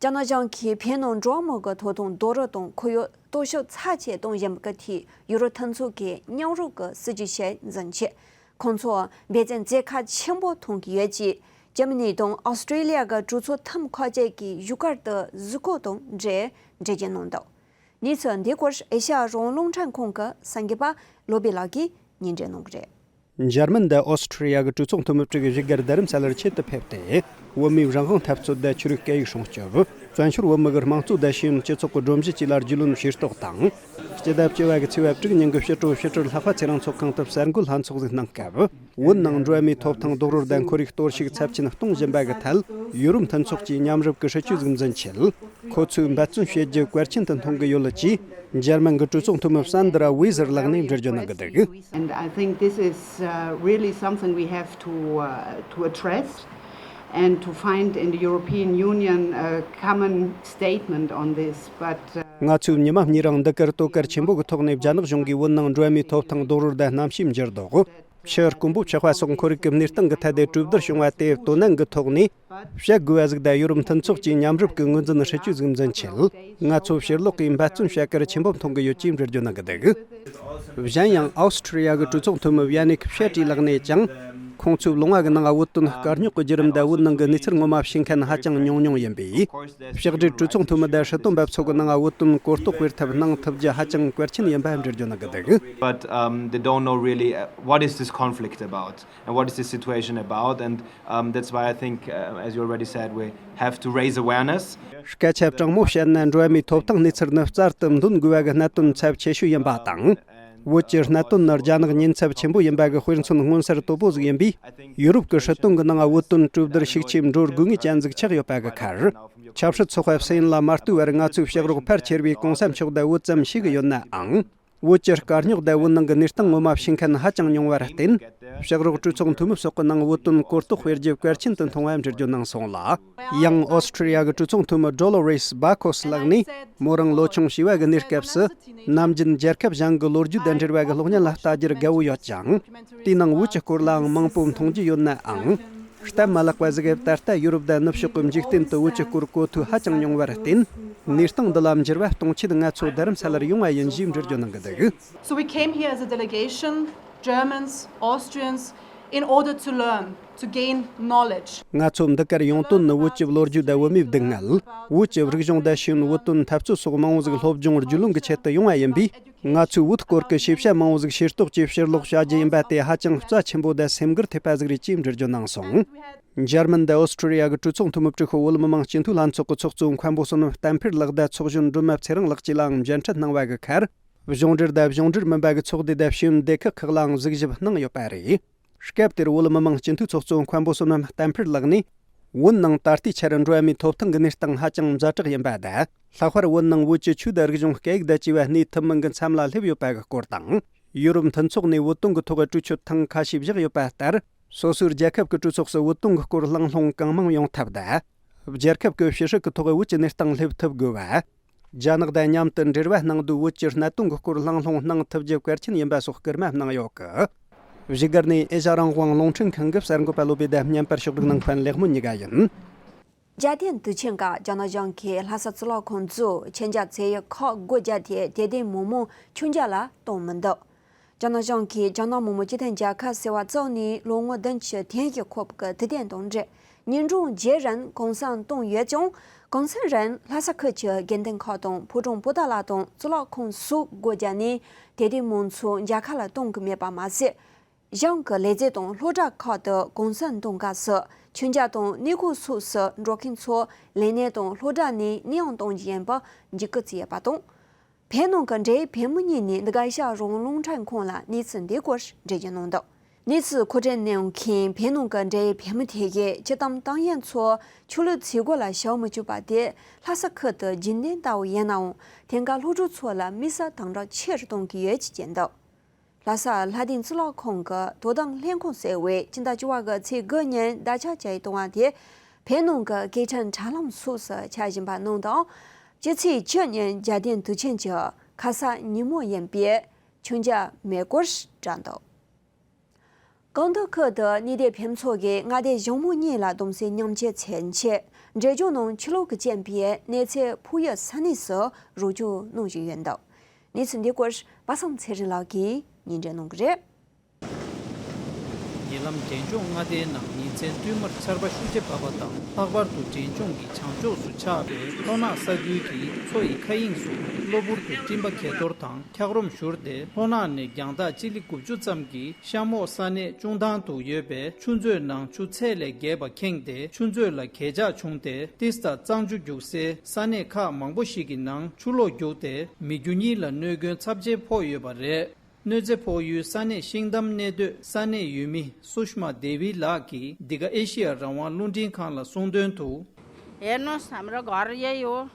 རྒྱ་ནག་གཞུང་གིས་བོད་ནང་འགྲོ་བ་མིའི་གི་ཐོབ་ཐང་རྡོག་རོལ་དང་ཁོར་ཡུག་སྟོབས་ཤུགས་ཚབས་ཆེ་གཏོང་བཞིན་པ་གི་ཐད་ཡུ་རོབ་མཐུན་ཚོགས་ཀྱི་མཉམ་རུབ་ཀྱི་སྲིད་ཇུས་ཤིག་འཛིན་ཆེད། ཁོང་ཚོ་འབད་བརྩོན་བྱེད་ཁག་ཆེན་པོ་མཐོང་གི་ཡོད་ཅེས་འཇར་མ་ནི་དང་ཨོ་སི་ཀྲི་ལི་ཡ་གི་གྲོས་ཚོགས་འཐུས་མི་ཁག་ཅིག་གིས་བཞུགས་སྒར་དུ་གཟིགས་སྐོར་དང་འབྲེལ་འགྲེལ་བརྗོད་གནང་འདུག་གནས་ཚུལ་འདི་སྐོར་ཨེ་ཤ་ཡ་རང་དབང་རླུང་འཕྲིན་ཁང་གི་གསར་འགོད་པ་བློ་བྷེ་ལགས་ཀྱིས་སྙན་སྒྲོན་གནང་གི་རེད། འཇར་མན་དང་ཨོ་སི་ཀྲི་ཡ་གི་གྲོས་ཚོགས་འཐུས་མི་དྲུག་བཞུགས་སྒར་རྡ་རམ་ས་ལར་ཆེད་དུ་ཕེབས་ཏེ། བོད་མིའི་རང་དབང་འཐབ་རྩོད་དང་ཆོས་རིག་སྐད་ཡིག་སྲུང་སྐྱོབ། བཙན་བྱོལ་བོད་མི་གི་དམངས་གཙོ་དང་ཤེས་ཡོན་སྤྱི་ཚོགས་ཀྱི་སྒྲོམ་གཞི་བཅས་ལ་རྒྱུས་ལོན་ཤེས་རྟོགས་དང་། སྤྱི་ཟླ་བཅུ་བ་གི་ཚེས་པ་དྲུག་ཉིན་གྱི་ཕྱི་དྲོ་ཕྱི་དྲིལ་ལྷག་པ་ཚེ་རིང་ཚོགས་ཁང་དུ་གསར་འགོད་ལྷན་ཚོགས་ཤིག་གནང་སྐབས། བོད་ནང་འགྲོ་བ་མིའི་ཐོབ་ཐང་རྡོག་རོལ་དང་ཁོར་ཡུག་གཏོར་བཤིག་ཚབས་ཆེན་གཏོང་བཞིན་པ་གི་ཐད། ཡུ་རོབ་མཐུན་ཚོགས་ཀྱི་མཉམ་རུབ་ཀྱི་སྲིད་ཇུས་ཤིག་འཛིན་ཆེད། ཁོ་ཚོས་འབད་བརྩོན་བྱེད་རྒྱུ་གལ་ཆེན་དུ་མཐོང་གི་ཡོད་ལ་ཅེས། འཇར་མན་གྱི་གྲོས་ཚོགས་འཐུས་མི་སན་དྲ་ཝེ་ཟེར་ལགས་ནས་འགྲེལ་བརྗོད་གནང་གི་འདུག And I think this is uh, really something we have to, uh, to address and to find in the European Union a common statement on this. But uh, ང་ཚོས་ཉི་མ་གཉིས་རིང་འདི་གར་ལྟོ་གར་ཆེན་པོ་གི་ཐོག་ནས་རྒྱ་ནག་གཞུང་གིས་བོད་ནང་འགྲོ་བ་མིའི་ཐོབ་ཐང་རྡོག་རོལ་དང་གནམ་གཤིས་འགྱུར་ལྡོག་ཕྱི་དཀོན་པོ་ཆགས་པ་སོགས་ཁོར་ཡུག་གི་གནས་སྟངས་ཀྱི་ཐད་དེ་གྲོས་བསྡུར་བྱུང་བ་དེ་དོ་སྣང་གི་ཐོག་ནས། བཤད་དགོས་པ་ཟིག་དང་ཡུ་རོབ་མཐུན་ཚོགས་ཀྱི་མཉམ་རུབ་ཀྱི་ངོས་འཛིན་སྲིད་ཇུས་ཤིག་འཛིན་ཆེད། ང་ཚོ་ཕྱིར་ལོག་གིས་འབད་བརྩོན་བྱ་གར་ཆེན་པོ་མཐོང་གི་ཡོད་ཅེས་འགྲེལ་བརྗོད་གནང་གི་འདུག་གཞན་ཡང་ཨའོ་སི་ཀྲི་ཡ་གི་གྲོས་ཚོགས་འཐུས་མི་ཡ་ནིག་ཕྱེ་ཀྲི་ལགས་ནས་ཀྱང་། ཁོང་ཚོའི་ལུང་བ་གི་ནང་བོད་དོན་དཀའ་རྙོག་གི་བརྒྱུད་རིམ་དང་བོད་ནང་གི་གནས་ཚུལ་ངོ་མ་ཤེས་མཁན་ཧ་ཅང་ཉུང་ཉུང་ཡིན་པས། ཕྱག་སྦྲེལ་གྲོས་ཚོགས་འཐུས་མི་དང་སྲིད་དོན་པ་ཚོ་གི་ནང་བོད་དོན་གོ་རྟོགས་སྤེལ་ཐབས་གནང་ཐུབ་རྒྱུ་ཧ་ཅང་གལ་ཆེན་ཡིན་པ་འགྲེལ་བརྗོད་གནང་གི་འདུག But um, they don't know really uh, what is this conflict about and what is this situation about, and um, that's why I think, uh, as you already said, we have to raise awareness. སྐད་ཆ་དྲང་མོ་བཤད་ན་འགྲོ་བ་མིའི་ཐོབ་ཐང་གནས་ཚུལ་ནི་བསྩལ་དུ་འདོན་དགོས་པ་གི་གནད་དོན་ཚབས་ཆེ་ཤོས་ཡིན་པ་དང་། བོད་ཀྱི་གནད་དོན་ནི་རྒྱ་ནག་ཉེན་ཚབས་ཆེན་པོ་ཡིན་པ་གི་དཔེར་མཚོན་མངོན་གསལ་དོད་པོ་ཟིག་ཡིན་པས། ཡུ་རོབ་ཀྱི་སྲིད་དོན་གྱི་ནང་བོད་དོན་གྲོས་བསྡུར་ཤུགས་ཆེ་འགྲོ་དགོས་ངེས་ཅན་ཟིག་ཆགས་ཡོད་པ་གི་ཁར། ཆབ་སྲིད་ཚོགས་པ་སི་ཨེན་ལ་མ་ལྟོས་པར་ང་ཚོས་ཕྱག་རོགས་ཕལ་ཆེར་བས་གོང་ས་མཆོག་དང་བོད་ཙམ་ཤེས་གི་ཡོད་ནའང་། བོད་ཀྱི་དཀའ་རྙོག་དང་བོད་ནང་གི་གནས་སྟངས་ངོ་མ་ཤེས་མཁན་ཧ་ཅང་ཉུང་བར་བརྟེན། ཕྱག་རོགས་གྲོས་ཚོགས་འཐུས་མི་སོགས་ཀྱི་ནང་བོད་དོན་གོ་རྟོགས་སྤེལ་རྒྱུ་གལ་ཆེན་དུ་མཐོང་བ་འགྲེལ་བརྗོད་གནང་སོང་ལ། ཡང་ཨོ་སི་ཀྲི་ཡ་གི་གྲོས་ཚོགས་འཐུས་མི་ཌོ་ལོ་རེས་བྷ་ཁོས་ལགས་ནས། མོ་རང་ལོ་ཆུང་བྱིས་པ་གི་གནས་སྐབས་སུ། ནམ་རྒྱུན་རྒྱལ་ཁབ་གཞན་གྱི་ལོ་རྒྱུས་དང་འབྲེལ་བ་གི་གློག་བརྙན་ལ་ལྟ་རྒྱུར་དགའ་བོ་ཡོད་ཅིང་། དེའི་ནང་བོད་ཀྱི་སྐོར་ལའང་མང་པོ་མཐོང་རྒྱུ་ཡོད་ནའང་། སྟབས་མ་ལེགས་པ་ཟིག་གིས་ད་ལྟ་ཡུ་རོབ་དང་ནུབ་ཕྱོགས་ཀྱི་འཇིག་རྟེན་དུ་བོད་ཀྱི་སྐོར་གོ་ཐོས་ཧ་ཅང་ཉུང་བར་བརྟེན། གནས་སྟངས་འདི་ལ་འགྱུར་བ་གཏོང་ཆེད་ང་ཚོ་རྡ་རམ་ས་ལར་ཡོང་བ་ཡིན་ཞེས་འགྲེལ་བརྗོད་གནང་གི་འདུག So we came here as a delegation, Germans, Austrians, in order to learn, to gain knowledge. ང་ཚོ་འདི་གར་ཡོང་དོན་ནི་བོད་ཀྱི་ལོ་རྒྱུས་དང་བོད་མིའི་སྡུག་བསྔལ། བོད་ཀྱི་རིག་གཞུང་དང་ཤེས་ཡོན། བོད་དོན་འཐབ་རྩོད་སོགས་མང་བོ་ཟིག་སློབ་སྦྱོང་རྒྱུས་ལོན་གྱི་ཆེད་དུ་ཡོང་བ་ཡིན་པས། ང་ཚོས་བོད་སྐོར་གྱི་ཤེས་བྱ་མང་བོ་ཟིག་ཤེས་རྟོགས་ཀྱིས་ཕྱིར་ལོག་བྱ་རྒྱུ་ཡིན་པ་དེ་ཧ་ཅང་རྩ་ཆེན་པོ་དང་སེམས་འགུལ་ཐེབས་པ་ཟིག་རེད་ཅེས་འགྲེལ་བརྗོད་གནང་སོང་། འཇར་མན་དང་ཨོ་སི་ཀྲི་ཡ་གི་གྲོས་ཚོགས་འཐུས་མི་དྲུག་པོ་བོད་མི་མང་སྤྱི་འཐུས་ལྷན་ཚོགས་ཀྱི་ཚོགས་གཙོ་མཁན་པོ་བསོད་ནམས་བསྟན་འཕེལ་ལགས་དང་ཚོགས་གཞོན་སྒྲོལ་མ་ཚེ་རིང་ལགས་བཅས་ལའང་མཇལ་འཕྲད་གནང་བ་གི་ཁར། གཞུང་འབྲེལ་དང་གཞུང་འབྲེལ་མིན་པ་གི་ཚོགས་སྡེ་དང་ཤེས་ཡོན་སྡེ་ཁག་ཁག་ལའང་གཟིགས་ཞིབ་གནང་ཡོད་པ་རེད། སྐབས་དེར་བོད་མི་མང་སྤྱི་འཐུས་ཚོགས་གཙོ་མཁན་པོ་བསོད་ནམས་བསྟན་འཕེལ་ལགས་ནས། བོད་ནང་ད་ལྟའི་ཆར་འགྲོ་བ་མིའི་ཐོབ་ཐང་གི་གནས་སྟངས་ཧ་ཅང་ཛ་དྲག་ཡིན་པ་དང་། ལྷག་པར་བོད་ནང་བོད་ཀྱི་ཆོས་དང་རིག་གཞུང་སྐད་ཡིག་དང་བཅས་པ་གནས་ཐུབ་མིན་གྱི་མཚམས་ལ་སླེབས་ཡོད་པ་གི་སྐོར་དང་། ཡུ་རོབ་མཐུན་ཚོགས་ནས་བོད་དོན་གྱི་ཐོག་གྲོས་ཆོད་ཐེངས་ཁ་ཤས་བཞག་ཡོད་པ་ལྟར། སོ་སོའི་རྒྱལ་ཁབ་ཀྱི་གྲོས་ཚོགས་སུ་བོད་དོན་གྱི་སྐོར་གླེང་སློང་གང་མང་ཡོང་ཐབས་དང་། རྒྱལ་ཁབ་ཀྱི་ཕྱི་སྲིད་ཀྱི་ཐོག་བོད་ཀྱི་གནས་སྟངས་སླེབས་ཐུབ་དགོས་པ། རྒྱ་ནག་དང་མཉམ་དུ་འབྲེལ་བ་གནང་དུས་བོད་ཀྱི་གནད་དོན་གྱི་སྐོར་གླེང་སློང་གནང་ཐུབ་རྒྱུ་གལ་ཆེན་ཡིན་པ་སོགས་སྐུལ་མ་གནང་ཡོད་གི། བཞུགས་སྒར་ནས་ཨེ་ཤ་རང་དབང་རླུང་འཕྲིན་ཁང་གི་གསར་འགོད་པ་བློ་བྷེ་དང་བརྙན་པར་ཕྱོགས་སྒྲིག་གནང་མཁན་ལེགས་སྨོན་གཉིས་ཀ་ཡིན། རྒྱལ་བསྟན་དུས་ཆེན་སྐབས་རྒྱ་ནག་གཞུང་གིས་ལྷ་ས་གཙུག་ལག་ཁང་གཙོས་མཁྱེན་རྒྱ་ཚད་ཡོད་ཁག་སྒོ་བརྒྱབ་སྟེ་དད་ལྡན་མི་མང་མཆོད་མཇལ་ལ་གཏོང་མི་འདུག་རྒྱ་ནག་གཞུང་གིས་རྒྱ་ནག་མི་དམངས་སྤྱི་མཐུན་རྒྱལ་ཁབ་ཟེར་བ་བཙུགས་ནས་ལོ་ངོ་བདུན་ཅུ་དོན་བཞི་འཁོར་བའི་དུས་སྟོན་དང་འབྲེལ། ཉིན་གྲངས་བརྒྱད་རིང་གུང་སེང་བཏང་ཡོད་ཀྱང་། གུང་སེང་རིང་ལྷ་ས་ཁུལ་གྱི་དགེ་འདུན་ཁག་དང་ཕོ་བྲང་པོ་ཏཱ་ལ་དང་གཙུག་ལག་ཁང་སོགས་སྒོ་བརྒྱབ་ནས་དད་ལྡན་མང་ཚོགས་མཇལ་ཁ་ལ་གཏོང་གི་མེད་པ་མ་ཟད། གཞུང་གི་ལས་བྱེད་དང་སློབ་གྲྭ་ཁག་ཏུ་གུང་སེང་གཏོང་སྐབས་སུ་མཆོད་མཇལ་དང་གནས་སྐོར་སོགས་སུ་འགྲོ་མཁན་ཚོ་ལས་གནས་དང་སློབ་གྲྭ་ནས་གནས་དབྱུང་གཏོང་རྒྱུ་ཡིན་པར་འཇིགས་སྐུལ་བྱས་ཡོད་པ་དང་། བོད་ནང་གི་འབྲེལ་ཡོད་བོད་མི་གཉིས་ནས་འདི་ག་ཨེ་ཤ་ཡ་རང་དབང་རླུང་འཕྲིན་ཁང་ལ་གནས་ཚུལ་འདིའི་སྐོར་འགྲེལ་བརྗོད་གནང་འདུག་གནས་ཚུལ་མཁོ་སྤྲོད་གནང་མཁན་བོད་ནང་གི་འབྲེལ་ཡོད་བོད་མི་དེ་གས་སྤྱི་བཏང་ཏང་ཡོན་ཚོ་ཆོས་ལུགས་ཚིག་གོ་ལ་བཞག་མི་བཅུག་པ་དེ་ལྷ་ས་ཁུལ་དུ་རྒྱུན་ལྡན་ལྟ་བུ་ཡིན་ནའང་དེང་སྐབས་སློབ་ཕྲུག་ཚོ་ལ་དམིགས་བསལ་དམ་དྲག་ཆེ་རུ་གཏོང་གི་ཡོད་ཅེས་བརྗོད་འདུག་ལྷ་ས་ལྷ་ལྡན་གཙུག་ལག་ཁང་གི་དོ་དམ་ལྷན་ཁང་ཟེར་བས་སྤྱི་ཟླ་བཅུ་པ་གི་ཚེས་དགུ་ཉིན་ཟླ་ཆ་བཅའ་ཡི་གཏོང་བ་དེ་བོད་ནང་གི་སྐད་འཕྲིན་དྲ་ལམ་སོགས་སུ་འཆར་བཞིན་པ་ནང་དང་། སྤྱི་ཚེས་བཅུ་ཉིན་རྒྱལ་བསྟན་དུས་ཆེན་གྱི་ཁ་ས་ཉིན་མོ་ཡིན་པས་མཆོད་མཇལ་མེད་སྐོར་བཀྲམ་འདུག་གངས་མདོག་ཁུལ་དུ་གནས་སྡོད་བོད་མི་ཚོ་གིས་མངའ་སྡེ་གཞུང་མང་གཉིས་ལ་གདུང་སེམས་མཉམ་སྐྱེད་མཚོན་ཆེད་འབྲས་ལྗོངས་ནང་ཆུ་ལོག་གི་རྐྱེན་པས་གནས་ཚུལ་ཕོག་ཡུལ་ས་གནས་སུ་རོགས་སྐྱོར་གནང་བཞིན་ཡོད་འདུག་གནས་ཚུལ་འདི་སྐོར་པ་སངས་ཚེ་རིང་ལགས་ཀྱིས་སྙན་སྒྲོན་གནང་གི་རེད། ཉེ་ལམ་འབྲས་ལྗོངས་མངའ་སྡེའི་ནང་ཉིན་མཚན་བསྟུད་མར་ཆར་པ་ཤུགས་ཆེ་བབས་པ་དང་། ལྷག་པར་དུ་འབྲས་ལྗོངས་ཀྱི་བྱང་ཕྱོགས་སུ་ཆགས་པའི་ལྷོ་ནག་ས་ཁུལ་གྱི་མཚོ་ཡི་མཁའ་དབྱིངས་སུ་གློ་བུར་དུ་སྤྲིན་པ་གས་གཏོར་དང་འཁྱགས་རོམ་བཞུར་ཏེ། ལྷོ་ནག་ནས་རྒྱང་ཐག་སྤྱི་ལེ་དགུ་བཅུ་ཙམ་གྱི་ཤ་མོག་ས་གནས་ཅུང་ཐང་དུ་ཡོད་པའི་ཆུ་མཛོད་ནང་ཆུ་ཚད་ལས་བརྒལ་བ་ཁེངས་ཏེ་ཆུ་མཛོད་ལ་གས་ཆག་བྱུང་སྟེ། ཏིས་ཏ་གཙང་ཆུ་རྒྱུག་སའི་ས་གནས་ཁག་མང་པོ་ཞིག་གི་ནང་ཆུ་ལོག་རྒྱུག་སྟེ་མི་རྒྱུ་གཉིས་ལ་གནོད་སྐྱོན་ཚབས་ཆེན་ཕོག་ཡོད་པ་རེད། གནོད་འཚེ་ཕོག་ཡུལ་ས་གནས་ཤིང་ཏམ་གནས་སྡོད་ས་གནས་ཡུལ་མི་སུཤ་མ་དེ་བི་ལགས་ཀྱིས་འདི་ག་ཨེ་ཤི་ཡ་རང་དབང་རླུང་འཕྲིན་ཁང་ལ་གསུངས་དོན་དུ། हेर्नुहोस्, हाम्रो घर यही हो।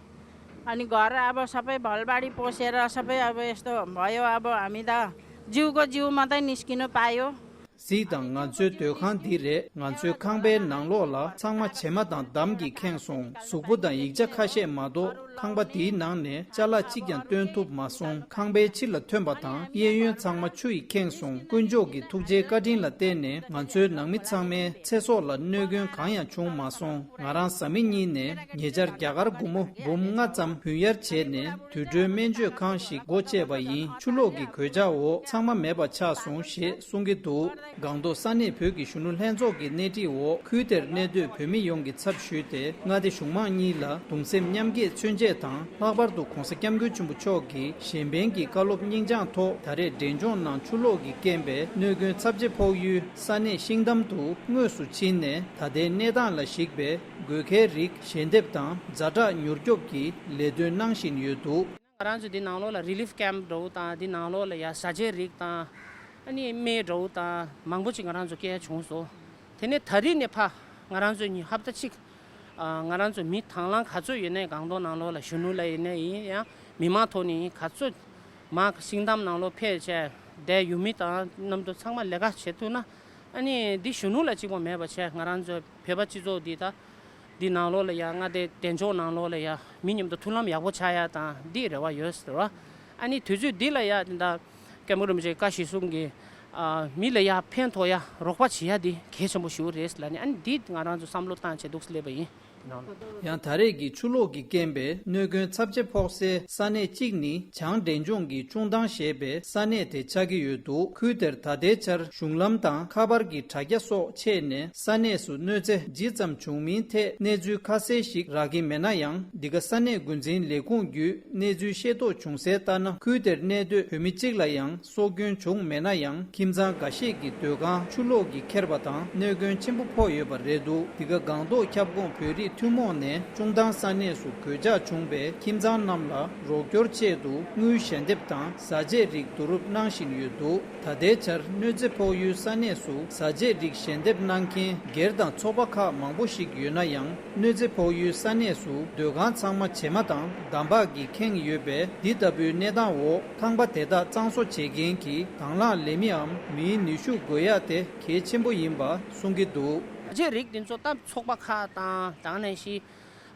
अनि घर अब सबै भलबाढी पसेर सबै अब यस्तो भयो। अब हामी त जिउको जिउ मात्रै निस्किनु पायो। གཟིགས་དང་། ང་ཚོའི་སྡོད་ཁང་འདི་རེད། ང་ཚོའི་ཁང་པའི་ནང་ལོགས་ལ་ཚང་མ་བྱེ་མ་དང་འདམ་གྱིས་ཁེངས་སོང་། གཟུགས་པོ་དང་ཡིག་ཆ་ཁ་ཤས་མ་གཏོགས། ཁང་པ་དེའི་ནང་ནས་ཅ་ལག་གཅིག་ཀྱང་བཏོན་ཐུབ་མ་སོང་། ཁང་པའི་ཕྱི་ལ་ཐོན་པ་དང་གཡས་གཡོན་ཚང་མ་ཆུ་ཡིས་ཁེངས་སོང་། དཀོན་མཆོག་གི་ཐུགས་རྗེའི་བཀའ་དྲིན་ལ་བརྟེན་ནས་ང་ཚོའི་ནང་མི་ཚང་མའི་ཚེ་སྲོག་ལ་གནོད་སྐྱོན་གང་ཡང་བྱུང་མ་སོང་། ང་རང་བཟའ་མི་གཉིས་ནས་ཉེ་ཆར་རྒྱ་གར་སྒོར་མོ་འབུམ་ལྔ་ཙམ་བུན་གཡར་བྱས་ནས་དུད་འགྲོའི་སྨན་བཅོས་ཁང་ཞིག་སྒོ་བཅད་པ་ཡིན། ཆུ་ལོག་གི་གོད་ཆག་འོག་ཚང་མ་མེད་པ་ཆགས་སོང་ཞེས་གསུང་གི་འདུག་སྒང་ཏོག་ས་གནས་བོད་ཀྱི་གཞོན་ནུ་ལྷན་ཚོགས་ཀྱི་སྣེ་ཁྲིད་འོག་ཁུལ་དེར་གནས་སྡོད་བོད་མི་ཡོངས་ཀྱི་ཚབ་ཞུས་ཏེ། མངའ་སྡེ་གཞུང་མང་གཉིས་ལ་གདུང་སེམས་མཉམ་སྐྱེད་མཚོན་ཆེད་དང་། ལྷག་པར་དུ་༧གོང་ས་༧སྐྱབས་མགོན་ཆེན་པོ་མཆོག་གི་གཞན་ཕན་གྱི་བཀའ་སློབ་སྙིང་བཅངས་ཐོག་ད་རེས་འབྲས་ལྗོངས་ནང་ཆུ་ལོག་གི་རྐྱེན་པས་གནོད་སྐྱོན་ཚབས་ཆེ་ཕོག་ཡུལ་ས་གནས་ཤིང་ཏམ་དུ་དངོས་སུ་ཕྱིན་ནས། ད་ལྟའི་གནས་སྟངས་ལ་གཞིགས་པའི་དགོས་གལ་རིགས་ཞལ་འདེབས་དང་ཛ་དྲག་མྱུར་སྐྱོབ་ཀྱི་ལས་དོན་གནང་བཞིན་ཡོད་འདུག་ང་རང་ཚོ་འདི་ནང་ལོགས་ལ་རི་ལིཕ་ཀེམ་འདྲ་བོ་དང་། འདི་ནང་ལོགས་ལ་ཡ་བཟའ་བཅའི་རིགས་དང་། ཨ་ནི་སྨན་འདྲ་བོ་དང་མང་པོ་ཅིག་ང་རང་ཚོ་སྐྱེལ་བྱུང་སོང་། དེ་ནས་ད་རིང་ནས་ཕར་ང་རང་ཚོ་ཉིན་ཧབ་ཏ་གཅིག་ཨ། ང་རང་ཚོ་མི་དང་བླངས་ག་ཚོད་ཡོད་ནའི་སྒང་ཏོག་ནང་ལོགས་ལ་གཞོན་ནུ་ལ་ཡིན་ནའི་ཡིན། ཡང་མི་མང་ཐོག་ནས་ཡིན། ག་ཚོད་མར་ཤིང་ཏམ་ནང་ལོགས་ཕེབས་བྱས་དེ་ཡུལ་མི་དང་མཉམ་དུ་ཚང་མ་ལས་ཀ་བྱེད་ཐུབ་ན། ཨ་ནི་འདི་གཞོན་ནུ་ལ་གཅིག་པོ་མེད་པ་བྱས། ང་རང་ཚོ་བོད་པ་སྤྱི་ཚོགས་འདི་ད་འདི་ནང་ལོགས་ལ་ཡ། མངའ་སྡེ་བདེ་མཆོག་ནང་ལོགས་ལ་ཡ་མི་མཉམ་དུ་མཐུན་ལམ་ཡག་པོ་ཆགས་ཡ་དང་འདི་རེ་བ་ཡོད་ཟེར་བ། ཨ་ནི་དུས་ཚོད་འདི་ལ་ཡ་འདི་ད་སྐྱབས་མགོན་རིན་པོ་ཆེའི་བཀའ་གཞིར་བཟུང་གི་ཨ། མི་ལ་ཡ་ཕན་ཐོགས་ཡ་རོགས་པ་བྱེད་ཡ་འདི་གལ་ཆེན་པོ་ཞིག་རེད་ལབ་ནས། ཨ་ནི་འདི་ང་རང་ཚོ་བསམ་བློ་བཏང་བྱས་འདུག་སེ་སླེབས་པ་ཡིན། ཡང་ད་རེས་ཀྱི་ཆུ་ལོག་གི་རྐྱེན་པས་གནོད་སྐྱོན་ཚབས་ཆེ་ཕོག་སའི་ས་གནས་གཅིག་ནི་བྱང་འབྲས་ལྗོངས་ཀྱི་ཅུང་ཐང་ཞེས་པའི་ས་གནས་དེ་ཆགས་ཀྱི་ཡོད་འདུག་ཁུལ་དེར་ད་ལྟའི་ཆར་གཞུང་ལམ་དང་ཁ་པར་གྱི་དྲ་རྒྱ་སོགས་ཆད་ནས་ས་གནས་སུ་གནོད་འཚེ་ཇི་ཙམ་བྱུང་མིན་ཐད་གནས་ཚུལ་ཁ་གསལ་ཞིག་རག་གི་མེད་ན་ཡང་། འདི་ག་ས་གནས་འགོ་འཛིན་ལས་ཁུངས་བརྒྱུད་གནས་ཚུལ་ཤེས་རྟོགས་བྱུང་གསལ་ལྟར་ན། ཁུལ་དེར་གནས་སྡོད་བོད་མི་གཅིག་ལ་ཡང་སྲོག་སྐྱོན་བྱུང་མེད་ན་ཡང་། ཁྱིམ་ཚང་འགའ་ཤས་ཀྱི་སྡོད་ཁང་ཆུ་ལོག་གིས་ཁྱེར་བ་དང་གནོད་སྐྱོན་ཆེན་པོ་ཕོག་ཡོད་པ་རེད་འདུག་འདི་ག་སྒང་ཏོག་ཁྱབ་ཁོངས་བོད་རིགས་ཐུན་མོང་ནས་ཅུང་ཐང་ས་གནས་སུ་གོད་ཆག་བྱུང་བའི་ཁྱིམ་ཚང་རྣམས་ལ་རོགས་སྐྱོར་ཆེད་དུ་དངུལ་ཞལ་འདེབས་དང་བཟའ་ཆས་རིགས་བསྡུ་རུབ་གནང་བཞིན་ཡོད་འདུག་ད་ལྟའི་ཆར་གནོད་འཚེ་ཕོག་ཡུལ་ས་གནས་སུ་བཟའ་ཆས་རིགས་ཞལ་འདེབས་གནང་མཁན་སྒེར་དང་ཚོགས་པ་ཁག་མང་པོ་ཞིག་ཡོད་ན་ཡང་། གནོད་འཚེ་ཕོག་ཡུལ་ས་གནས་སུ་སྡོད་ཁང་ཚང་མ་བྱེ་མ་དང་འདམ་བག་གིས་ཁེངས་ཡོད་པས། འདི་ལྟ་བུའི་གནས་སྟངས་འོག་ཁང་པ་དེ་དག་གཙང་བཟོ་བྱེད་མཁན་གྱི་དང་བླངས་ལས་མིའམ་མིའི་ནུས་ཤུགས་དགོས་ཡག་དེ་གལ་ཆེན་པོ་ཡིན་པ་གསུང་གི་འདུག་བཟའ་ཆས་རིགས་འདི་ཚོ་ད་ཚོགས་པ་ཁག་དང་། དེ་ནང་བཞིན་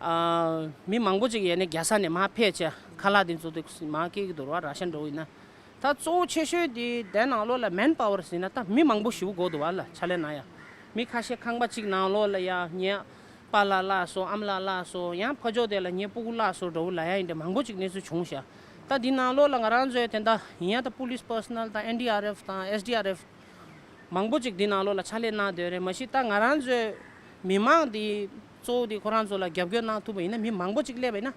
ཨ། མི་མང་པོ་ཅིག་ཡོད་ནས་རྒྱལ་ས་ནས་མར་ཕེབས་བྱས་ཁ་ལག་འདི་ཚོ་དེ་མར་སྐྱེལ་གྱི་འདུག་ར། ར་ཤན་འདྲ་བོ་ཡིན་ན། ད་གཙོ་བོ་ཆེ་ཤོས་དེ་དེ་ནང་ལོགས་ལ་མེན་པ་ཝར་ཟེར་ན་ད་མི་མང་པོ་ཞེ་པོ་དགོས་འདུག་བ་ལ། ཕྱག་ལས་གནང་ཡ། མི་ཁ་ཤས་ཁང་པ་གཅིག་ནང་ལོགས་ལ་ཡ་ངའི་པཱ་ལགས་བརླགས་སོང་། ཨ་མ་ལགས་བརླགས་སོང་། ཡང་ཕ་ཕྱོགས་དེ་ལ་ངའི་སྤུ་གུ་བརླགས་སོང་འདྲ་བོ་ལབ་ཡ་ཡིན་དེ་མང་པོ་ཅིག་གནས་ཚུལ་བྱུང་ཤག་ད་འདི་ནང་ལོགས་ལ་ང་རང་ཚོའི་དེ་འདྲ་ཡིན་ཡ་ད་པུ་ལིས་པར་སོ་ནལ་དང་ཨེན་ཌི་ཨར་ཨེཕ་དང་ཨེས་ཌི་ཨར་ཨེཕ་མང་པོ་ཅིག་འདི་ནང་ལོགས་ལ་ཕྱག་ལས་གནང་བསྡད་རེད། མ་གཞི་ད་ང་རང་ཚོའི་མི་མང་འདི་གཙོ་བོ་འདི་ཁོ་རང་ཚོ་ལ་རྒྱབ་སྐྱོར་གནང་ཐུབ་པ་ཡིན་ན། མི་མང་པོ་ཅིག་སླེབས་པ་ཡིན་ན།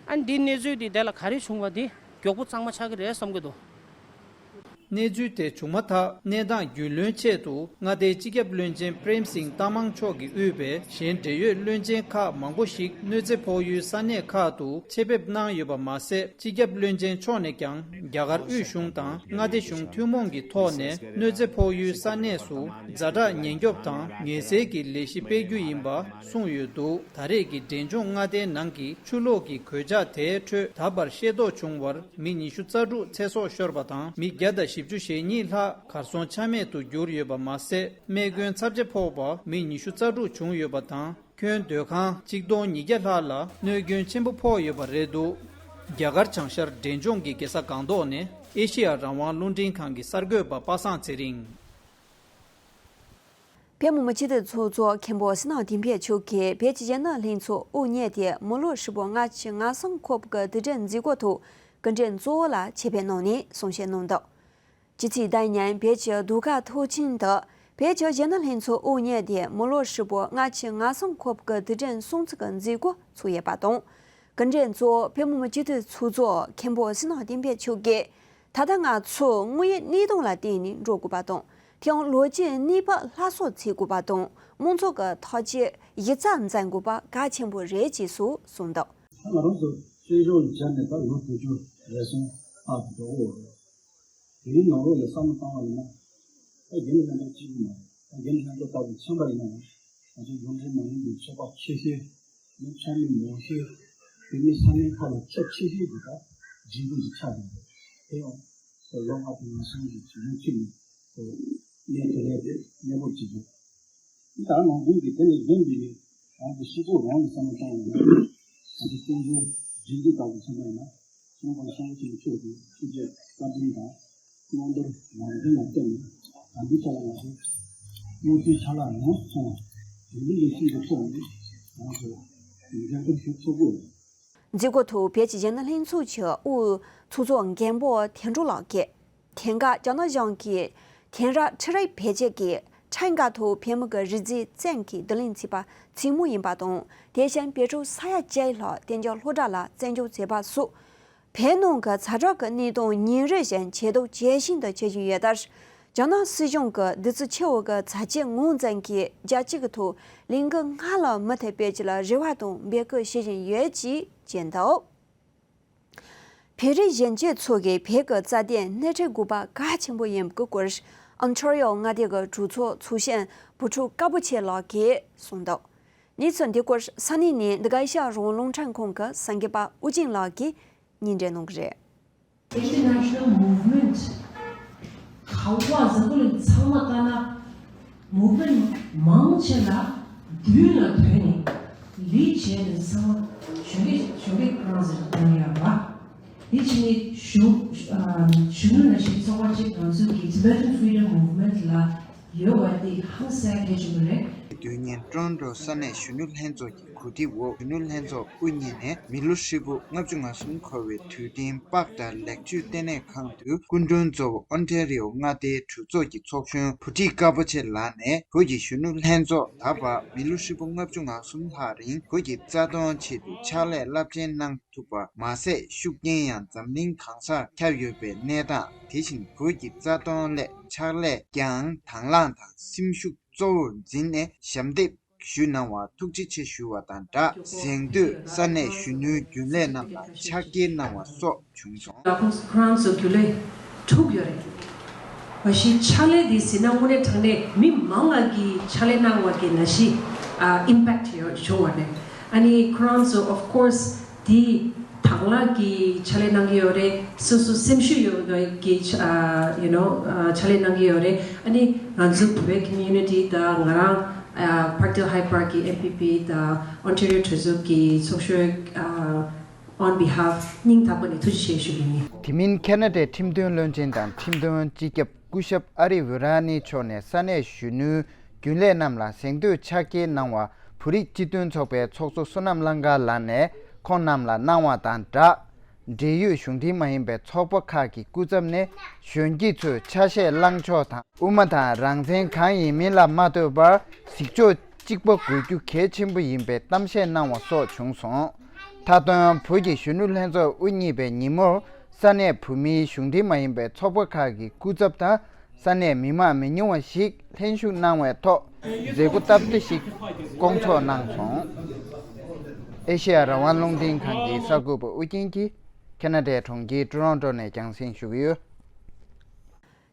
ཨ་ནི་འདི་གནས་ཚུལ་འདི་དེ་ལ་ག་རེ་བྱུང་བ་འདི་མགྱོགས་པོ་གཙང་མ་ཆགས་ཀྱི་རེད་བསམ་གྱི་འདུག་གནས་ཚུལ་དེ་བྱུང་མ་ཐག་གནས་སྟངས་རྒྱུས་ལོན་ཆེད་དུ་མངའ་སྡེའི་སྤྱི་ཁྱབ་བློན་ཆེན་པྲེམ་སིང་ཏ་མང་མཆོག་གིས་དབུས་པའི་གཞན་འབྲེལ་ཡོད་བློན་ཆེན་ཁག་མང་པོ་ཞིག་གནོད་འཚེ་ཕོག་ཡུལ་ས་གནས་ཁག་ཏུ་ཆེད་ཕེབས་གནང་ཡོད་པ་མ་ཟད། སྤྱི་ཁྱབ་བློན་ཆེན་མཆོག་ནས་ཀྱང་རྒྱ་གར་དབུས་གཞུང་དང་མངའ་སྡེ་གཞུང་ཐུན་མོང་གི་ཐོག་ནས་གནོད་འཚེ་ཕོག་ཡུལ་ས་གནས་སུ་ཛ་དྲག་ཉེན་སྐྱོབ་དང་ངལ་སེལ་གྱི་ལས་གཞི་སྤེལ་རྒྱུ་ཡིན་པ་གསུངས་ཡོད་འདུག་ད་རེས་ཀྱི་འབྲས་ལྗོངས་མངའ་སྡེའི་ནང་གི་ཆུ་ལོག་གི་གོད་ཆག་དེའི་ཁྲོད་ད་བར་ཤེས་རྟོགས་བྱུང་བར། མི་ཉི་ཤུ་རྩ་དྲུག་ཚེ་སྲོག་ཤོར་བ་དང་། མི་བརྒྱ་དང་བཞི་བཅུ་ཞེ་གཉིས་ལྷག་གར་སོང་ཆ་མེད་དུ་གྱུར་ཡོད་པ་མ་ཟད། རྨས་སྐྱོན་ཚབས་ཆེ་ཕོག་པ་མི་ཉི་ཤུ་རྩ་དྲུག་བྱུང་ཡོད་པ་དང་། ཁྱོན་སྡོད་ཁང་གཅིག་སྟོང་ཉིས་བརྒྱ་ལྷག་ལ་གནོད་སྐྱོན་ཆེན་པོ་ཕོག་ཡོད་པ་རེད་འདུག་རྒྱ་གར་བྱང་ཤར་འབྲས་ལྗོངས་ཀྱི་རྒྱལ་ས་སྒང་ཏོག་ནས་ཨེ་ཤེ་ཡ་རང་དབང་རླུང་འཕྲིན་ཁང་གི་གསར་འགོད་པ་པ་སངས་ཚེ་རིང་། བོད་མི་མང་སྤྱི་འཐུས་ཚོགས་གཙོ་མཁན་པོ་བསོད་ནམས་བསྟན་འཕེལ་མཆོག་གིས་བོད་ཀྱི་གཞོན་ནུ་ལྷན་ཚོགས་དབུ་བརྙེས་ཏེ་མི་ལོ་ཧྲིལ་པོ་ལྔ་བཅུ་ང་གསུམ་འཁོར་བའི་དུས་དྲན་མཛད་སྒོ་ཐོག་སྐུ་མགྲོན་གཙོ་བོ་ལ་ཆེད་ཕེབས་གནང་ནས་གསུང་བཤད་གནང་འདུག་སྤྱི་ཚེས་ཟླ་ཉིན་བོད་ཀྱི་ཟློས་གར་མཐོ་ཆེན་དུ་བོད་ཀྱི་གཞོན་ནུ་ལྷན་ཚོགས་དབུ་བརྙེས་ཏེ་མི་ལོ་ཧྲིལ་པོ་ལྔ་བཅུ་ང་གསུམ་འཁོར་བའི་དུས་དྲན་སྲུང་བརྩི་གི་མཛད་སྒོ་ཚོགས་ཡོད་པ་དང་། སྐུ་མགྲོན་གཙོ་བོ་བོད་མི་མང་སྤྱི་འཐུས་ཚོགས་གཙོ་མཁན་པོ་བསོད་ནམས་བསྟན་འཕེལ་མཆོག་གིས། ད་ལྟ་ང་ཚོས་དངོས་ཡོད་གནས་སྟངས་ལ་བརྟེན་ནས་འགྲོ་དགོས་པ་དང་། དེ་ཡང་ལོ་རྒྱུས་གནས་བབ་སླར་གསོ་བྱེད་དགོས་པ་དང་། མང་ཚོགས་ཀྱི་ཐག་གཅོད་གཞི་རྩ་འཛིན་དགོས་པ་གལ་ཆེན་པོ་རེད་ཅེས་སོགས་གསུངས་འདུག་ང་རང་ཚོ་བཙན་བྱོལ་བརྒྱབ་ནས་ད་ལོ་དྲུག་ཅུ་རེ་ཟུང་ལྷག་ཏུ་འགྲོ་གི་ཡོད་རེད། དེའི་ནང་ལོགས་ལ་བསམ་བློ་བཏང་བ་ཡིན་ན། ད་རྒན་ལགས་ལྷན་ཚོགས་གཅིག་པུ་མ་རེད། ད་རྒན་ལགས་ལྷན་ཚོགས་ལྟ་བུ་ཚན་པ་ཡིན་ན་ཡང་། ང་ཚོ་ཡོངས་འབྲེལ་མ་ཡིན་པའི་ཚོགས་པ་ཆེ་ཤོས། ནི་ཚོགས་མི་མང་ཤོས། བོད་མི་ས་གནས་ཁག་ལ་ཁྱབ་ཆེ་ཤོས་ཀྱི་ད་སྒྲིག་འཛུགས་ཤིག་ཆགས་ཡོད་རེད། དེ་ཡང་ལོ་ལྔ་དང་ལྔ་གསུམ་གྱི་བྱུང་ཚུལ་ནི་གནས་དེ་རེད་དེ་གནས་སྤོར་བྱེད་རྒྱུ། ད་ནང་ཁུལ་གྱི་དེ་ལས་རྒན་པའི་རང་གི་ཤེས་ཚོད་རང་གི་བསམ་བློ་བཏང་བ་ཡིན་ན། ང་ཚོ་བཙན་བྱོལ་སྒྲིག་འཛུགས་ལྟ་བུ་ཚང་མ་ཡིན་ན། གསུམ་པ་ཤང་ཆེན་མཆོག་གི་ཐུགས་རྗེ་བཀའ་དྲིན་དང་། མངོན་འདོད་ནང་དོན་ལ་བརྟེན་ནས་དམ་པའི་ཐོག་ལ་ང་ཚོ་དམངས་གཙོའི་ཕྱག་ལས་ཡོངས་སུ་ཚང་བ་དེ་འདྲའི་ལས་གཞི་འདི་ཐོག་ནས་ང་ཚོ་འགན་ཁུར་ཞུ་ཆོག་གི་ཡོད། མཛད་སྒོ་ཐོག་བོད་ཀྱི་གཞོན་ནུ་ལྷན་ཚོགས་ཀྱི་དབུས་ཚོགས་གཙོ་མཁན་པོ་དོན་གྲུབ་ལགས་ཀྱིས། དེང་སྐབས་རྒྱ་ནག་གཞུང་གིས་དེང་རབས་ཁྲལ་རིག་བེད་སྤྱོད་ཀྱིས་ཁྲལ་འགག་ཐོག་བོད་མི་གི་རིགས་རྫས་བཙོན་གྱི་བསྡུ་ལེན་བྱས་པ་ཚིག་མོ་ཡིན་པ་དང་། དེ་བཞིན་བོད་ཕྲུག་ས་ཡ་བརྒྱད་ལྷག་གཏན་འཇགས་སློབ་གྲྭ་ལ་བཙན་འཇུག་བྱས་པ་སོགས། བོད་ནང་གི་ཛ་དྲག་གི་གནས་སྟངས་ཉིན་རེ་བཞིན་ཇེ་སྡུག་ཇེ་ཞན་དུ་འགྱུར་བཞིན་ཡོད་ལྟར། རྒྱ་ནག་སྲིད་གཞུང་གིས་བདུད་རྩི་ཆེ་བ་གི་ཚྭ་ཆུ་ངོས་འཛིན་གྱིས་རྒྱལ་སྤྱི་གི་ཐོག་ལས་འགུལ་སྔར་ལས་མུ་མཐུད་སྤེལ་རྒྱུ་ལ་རེ་བ་དང་འབོད་སྐུལ་བྱེད་བཞིན་ཡོད་ཅེས་བརྗོད་འདུག་བོད་རིགས་གཞོན་སྐྱེས་ཚོ་གིས་བོད་ཀྱི་རྩ་དོན་སྣེ་ཁྲིད་དགོས་པ་གལ་ཆེན་པོ་ཡིན་པའི་སྐོར། ཨོན་ཊ་རི་ཡོ་མངའ་སྡེ་གི་གྲོས་ཚོགས་ཚོགས་གཞོན་བུ་ཕྲུག་དཀར་པོ་ཆེ་ལགས་ཀྱིས་གསུངས་འདུག་གནས་ཚུལ་འདི་སྐོར་ས་གནས་ནས་འདི་ག་ཨེ་ཤ་ཡ་རང་དབང་རླུང་འཕྲིན་ཁང་གི་གསར་འགོད་པ་ཨུ་ཅིན་ལགས་ཀྱིས་སྙན་སྒྲོན་གནང་གི་རེད། International movement ག་བ་ཟ་གུ་ལི་ཚང་མ་ལྟ་ན། movement མང་ཆེ་ལ་མདུན་ལ་ཐོན་ནས་ལས་བྱས་ནས་ཚང་མ་གཞོན་སྐྱེས་གཞོན་སྐྱེས་ཁོ་རང་ཚོ་ལ་བསྟན་ཡོད་པ། དེ་ཕྱི་ནས་གཞོན་གཞོན་ནུ་ལ་ཞིག་ཚོགས་པ་གཅིག་ང་ཚོ་གི་Tibetan Freedom Movement ལ་ཡོད་པ་དེ་ཧང་སང་གལ་ཆེན་པོ་རེད། དུས་ཉིན་ཀྲོན་ཀྲོ་ས་གནས་གཞོན་ནུ་ལྷན་ཚོགས་ཀྱི་གོ་སྒྲིག་འོག་གཞོན་ནུ་ལྷན་ཚོགས་དབུ་བརྙེས་ནས་མི་ལོ་ཧྲིལ་པོ་ལྔ་བཅུ་ང་གསུམ་འཁོར་བའི་དུས་དྲན་པཱག་དང་ལེགས་བཅོས་ལྟེ་གནས་ཁང་དུ་སྐུ་མགྲོན་གཙོ་བོ་ཨོན་ཊ་རི་ཡོ་མངའ་སྡེའི་གྲོས་ཚོགས་ཀྱི་ཚོགས་གཞོན་བུ་ཁྲིད་དཀར་པོ་ཆེ་ལགས་ནས་བོད་ཀྱི་གཞོན་ནུ་ལྷན་ཚོགས་ད་བར་མི་ལོ་ཧྲིལ་པོ་ལྔ་བཅུ་ང་གསུམ་ལྷག་རིང་བོད་ཀྱི་རྩ་དོན་ཆེད་དུ་ཕྱག་ལས་རླབས་ཆེན་གནང་ཐུབ་པ་མ་ཟད་ཤུགས་རྐྱེན་ཡང་འཛམ་གླིང་གང་སར་ཁྱབ་ཡོད་པའི་གནས་སྟངས། དེ་བཞིན་བོད་ཀྱི་རྩ་དོན་སླད་ཕྱག་ལས་ཀྱང་དང་བླངས་དང་སེམས་ཤུགས་གཙོ་བོར་འཛིན་ནས་ཞབས་འདེགས་ཞུ་གནང་བར་ཐུགས་རྗེ་ཆེ་ཞུ་བ་དང་སྦྲགས། གཟེངས་བསྟོད་ས་གནས་གཞོན་ནུའི་རྒྱུན་ལས་རྣམས་ལ་ཕྱག་འཁྱེར་གནང་བ་སོགས་བྱུང་སོང་། ལགས་ཁོང་ཁོ་རང་ཚོ་རྒྱུན་ལས་འཁྲུག་ཡོད་རེད། མ་གཞི་ཕྱག་ལས་འདི་ཟེར་ན་དངོས་གནས་དྲང་གནས་མི་མང་ལ་གི་ཕྱག་ལས་གནང་བ་གི་ནང་བཞིན་ཨ་ཨིམ་པེག་ཊི་ཡོད་བྱུང་བ་རེད། ཨ་ནི་ཁོ་རང་ཚོ་of course དེ་དང་བླངས་ཀྱི་ཕྱག་ལས་གནང་གི་ཡོད་རེད། སོ་སོ་སེམས་ཤུགས་ཡོད་ཀྱི་ཨ་you know ཨ་ཕྱག་ལས་གནང་གི་ཡོད་རེད། ཨ་ནི་ང་ཚོ་བོད་པའི་ཁོ་མིའུ་ནི་ཊི་དང་ང་རང་ཨ་Parkdale High Park གི་ཨེམ་པི་པི་དང་ཨོན་ཊ་རི་ཡོ་གྲོས་ཚོགས་ཀྱི་ཚོགས་གཞོན་ཨ་on behalf སྙིང་ཐག་པ་ནས་ཐུགས་རྗེ་ཆེ་ཞུ་གི་ཡིན། དེ་མིན་ཁེ་ན་ཌའི་ཁྲིམས་དོན་བློན་ཆེན་དང་ཁྲིམས་དོན་སྤྱི་ཁྱབ་སྐུ་ཞབས་ཨ་རི་ཝི་ར་ནི་མཆོག་ནས་ས་གནས་གཞོན་ནུའི་རྒྱུན་ལས་རྣམས་ལ་གཟེངས་བསྟོད་ཕྱག་འཁྱེར་གནང་བ་བོད་རིགས་སྤྱི་མཐུན་ཚོགས་པའི་ཚོགས་གཙོ་བསོད་ནམས་གླང་དཀར་ལགས་ནས་ཁོང་རྣམས་ལ་གནང་བ་དང་སྦྲགས། འབྲེལ་ཡོད་གཞུང་འབྲེལ་མ་ཡིན་པའི་ཚོགས་པ་ཁག་གི་སྐུ་ཚབ་ནས་གཞོན་སྐྱེས་ཚོས་ཆ་ཤས་བླངས་ཕྱོགས་དང་དབུ་མ་དང་རང་བཙན་གང་ཡིན་མིན་ལ་མ་ལྟོས་པར་གཟིགས་ཕྱོགས་གཅིག་པ་དགོས་རྒྱུ་གལ་ཆེན་པོ་ཡིན་པའི་གཏམ་བཤད་གནང་བ་སོགས་བྱུང་སོང་། མཐའ་དོན་བོད་ཀྱི་གཞོན་ནུ་ལྷན་ཚོགས་དབུ་བརྙེས་པའི་ཉིན་མོར་ ས་གནས་བོད་མིའི་གཞུང་འབྲེལ་མ་ཡིན་པའི་ཚོགས་པ་ཁག་གི་སྐུ་ཚབ་དང་ས་གནས་མི་མང་མི་ཉུང་བ་ཞིག་ལྷན་ཞུགས་གནང་བའི་ཐོག་མཛད་སྒོ་སྟབས་བདེ་ཞིག་བསྐོང་ཚོགས་གནང་སོང་། ཨེ་ཤེ་ཡ་རང་དབང་རླུང་འཕྲིན་ཁང་གི་གསར་འགོད་པ་ཨུ་རྒྱན་གྱིས་ཁེ་ན་ཌའི་གྲོང་ཁྱེར་ཊོ་རོན་ཊོ་ནས་རྒྱང་སྲིང་ཞུ་གི་ཡོད།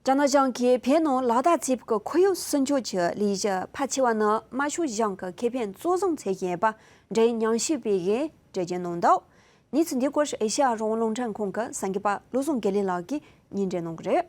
ཅཱ་ནན་ཞང་གིས་བོད་ནང་ལ་དྭགས་ཚིགས་ཀྱི་ཁོར་ཡུག་སྲུང་སྐྱོབ་ཀྱི་ལས་གཞི་ཕལ་ཆེ་བ་ནི་དམར་ཤོག་གཞུང་གི་ཁེ་ཕན་གཙོ་བཟུང་བྱས་ཡིན་པ་འབྲེལ་ཉམས་ཞིབ་པས་འགྲེལ་བརྗོད་གནང་འདུག། གནས་ཚུལ་འདི་སྐོར་ཨེ་ཤ་ཡ་རང་དབང་རླུང་འཕྲིན་ཁང་གི་གསར་འགོད་པ་བློ་བཟང་དགེ་ལེགས་ལགས་ཀྱིས་སྙན་སྒྲོན་གནང་གི་རེད།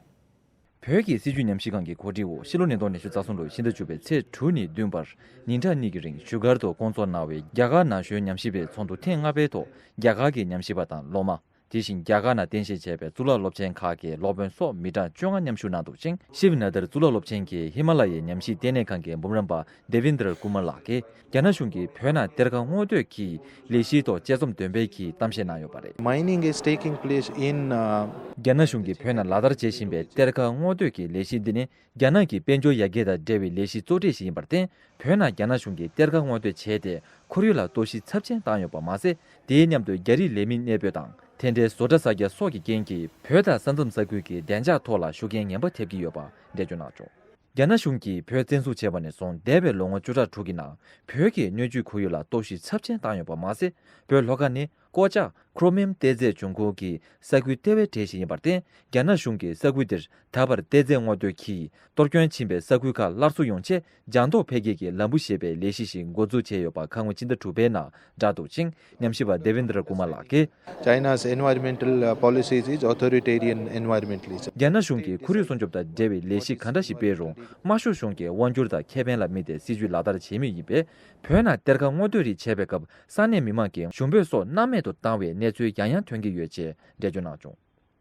བོད་ཀྱི་སྲིད་བྱུས་ཉམས་ཞིབ་ཁང་གི་གོ་སྒྲིག་འོག་ཕྱི་ལོ་ཉིས་སྟོང་ཉི་ཤུ་རྩ་གསུམ་ལོའི་ཕྱི་ཟླ་བཅུ་པའི་ཚེས་དྲུག་ནས་བདུན་བར་ཉིན་གྲངས་གཉིས་ཀྱི་རིང་བཞུགས་སྒར་དུ་བསྐོང་ཚོགས་གནང་བའི་རྒྱ་གར་ན་གཞོན་ཉམས་ཞིབ་པའི་ཚོགས་འདུ་ཐེངས་ལྔ་པའི་ཐོག་རྒྱ་གར་གྱི་ཉམས་ཞིབ་པ་དང་སློབ་མ། དེ་བཞིན་རྒྱ་གར་ནང་རྟེན་གཞི་བྱས་པའི་གཙུག་ལག་སློབ་ཆེན་ཁག་གི་སློབ་དཔོན་སོགས་མི་གྲངས་བཅོ་ལྔ་མཉམ་ཞུགས་གནང་འདུག་ཅིང་། ཤིབ་ནཱ་དར་གཙུག་ལག་སློབ་ཆེན་གྱི་ཧི་མ་ལ་ཡའི་ཉམས་ཞིབ་ལྟེ་གནས་ཁང་གི་འབུམ་རམས་པ་དེ་བིན་དར་ཀུ་མར་ལགས་ཀྱིས་རྒྱ་ནག་གཞུང་གིས་བོད་ནང་གཏེར་ཁ་སྔོག་འདོན་གྱི་ལས་གཞིའི་ཐོག་དཔྱད་རྩོམ་འདོན་སྤེལ་གྱི་གཏམ་བཤད་གནང་ཡོད་པ་རེད། Mining is taking place in, uh, རྒྱ་ནག་གཞུང་གིས་བོད་ནང་ལག་བསྟར་བྱེད་བཞིན་པའི་གཏེར་ཁ་སྔོག་འདོན་གྱི་ལས་གཞི་འདི་ནི་རྒྱ་ནག་གི་དཔལ་འབྱོར་ཡར་རྒྱས་དང་འབྲེལ་བའི་ལས་གཞི་གཙོ་གྲས་ཤིག་ཡིན་པར་བརྟེན། བོད་ནང་རྒྱ་ནག་གཞུང་གིས་གཏེར་ཁ་སྔོག་འདོན་བྱས་ཏེ་ཁོར་ཡུག་ལ་གཏོར་བཤིག་ཚབས་ཆེན་བཏང་ཡོད་པ་མ་ཟད། དེའི་མཉམ་དུ་རྒྱ་རིགས་ལས་མི་གནས་སྤོས་དང་། དེ་འདྲའི་བཟོ་གྲྭ་གསར་རྒྱག་སོགས་ཀྱི་རྐྱེན་གྱིས་བོད་དང་ས་མཚམས་ས་ཁུལ་གྱི་བདེ་འཇགས་ཐོག་ལ་ཤུགས་རྐྱེན་ངན་པ་ཐེབས་ཀྱི་ཡོད་པ་འགྲེལ་བརྗོད་གནང་བྱུང་། རྒྱ་ནག་གཞུང་གིས་བོད་བཙན་འཛུལ་བྱས་པ་ནས་བཟུང་འདས་པའི་ལོ་ངོ་བཅུ་ཕྲག་དྲུག་གི་ནང་བོད་ཀྱི་སྣོད་བཅུད་ཁོར་ཡུག་ལ་གཏོར་བཤིག་ཚབས་ཆེན་བཏང་ཡོད་པ་མ་ཟད། བོད་ལྷོ་ཁ་ནི་ཀོ་ཅག་ཁོ་རོ་མིམ་གཏེར་རྫས་འབྱུང་ཁུངས་ཀྱི་ས་ཁུལ་ལྟེ་བའི་གྲས་ཤིག་ཡིན་པར་བརྟེན། རྒྱ་ནག་གཞུང་གིས་ས་ཁུལ་འདིར་ད་བར་གཏེར་རྫས་སྔོག་འདོན་གྱིས་གཏོར་སྐྱོན་ཕྱིན་པའི་ས་ཁུལ་ཁག་སླར་གསོ་ཡོང་ཆེད་ལྗང་མདོག་འཕེལ་རྒྱས་ཀྱི་ལམ་བུ་ཞེས་པའི་ལས་གཞི་ཞིག་འགོ་འཛུགས་བྱས་ཡོད་པ་ཁ་སྔོན་ཕྱི་ཟླ་དྲུག་པའི་ནང་བསྒྲགས་འདུག་ཅིང་། ཉམས་ཞིབ་པ་དེ་བིན་དར་ཀུ་མ་ལགས་ཀྱིས། China's environmental, uh, policies is authoritarian environmentalism. རྒྱ་ནག་གཞུང་གིས་ཁོར་ཡུག་སྲུང་སྐྱོབ་དང་འབྲེལ་བའི་ལས་གཞི་ག་འདྲ་ཞིག་སྤེལ་རུང་། དམར་ཤོག་གཞུང་གིས་དབང་སྒྱུར་དང་ཁེ་ཕན་ལ་དམིགས་ཏེ་སྲིད་ཇུས་ལག་བསྟར་བྱེད་མུས་ཡིན་པས། བོད་ནང་གཏེར་ཁ་སྔོག་འདོན་རིགས་བྱས་པའི་སྐབས་ས་གནས་མི་མང་གི་ཞུ་འབོད་སོགས་སྣང་མེད་དུ་བཏང་བའི་གནས་ཚུལ་ཡང་ཡང་ཐོན་གྱི་ཡོད་ཅེས་འགྲེལ་བརྗོད་གནང་བྱུང་།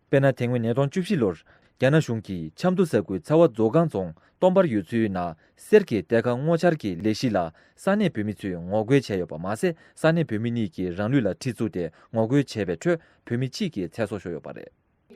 དཔེར་ན། དེ་སྔོན་ཉིས་སྟོང་བཅུ་བཞི་ལོར་རྒྱ་ནག་གཞུང་གིས་ཆབ་མདོ་ས་ཁུལ་ཚ་བ་མཛོ་སྒང་རྫོང་སྟོང་པར་ཡུལ་ཚོའི་ནང་གསེར་གྱི་གཏེར་ཁ་སྔོག་འཆར་གྱི་ལས་གཞི་ལ་ས་གནས་བོད་མི་ཚོས་ངོ་རྒོལ་བྱས་ཡོད་པ་མ་ཟད། ས་གནས་བོད་མི་གཉིས་ཀྱིས་རང་ལུས་ལ་གྲི་བཙུགས་ཏེ་ངོ་རྒོལ་བྱས་པའི་ཁྲོད་བོད་མི་གཅིག་གི་ཚེ་སྲོག་ཤོར་ཡོད་པ་རེད།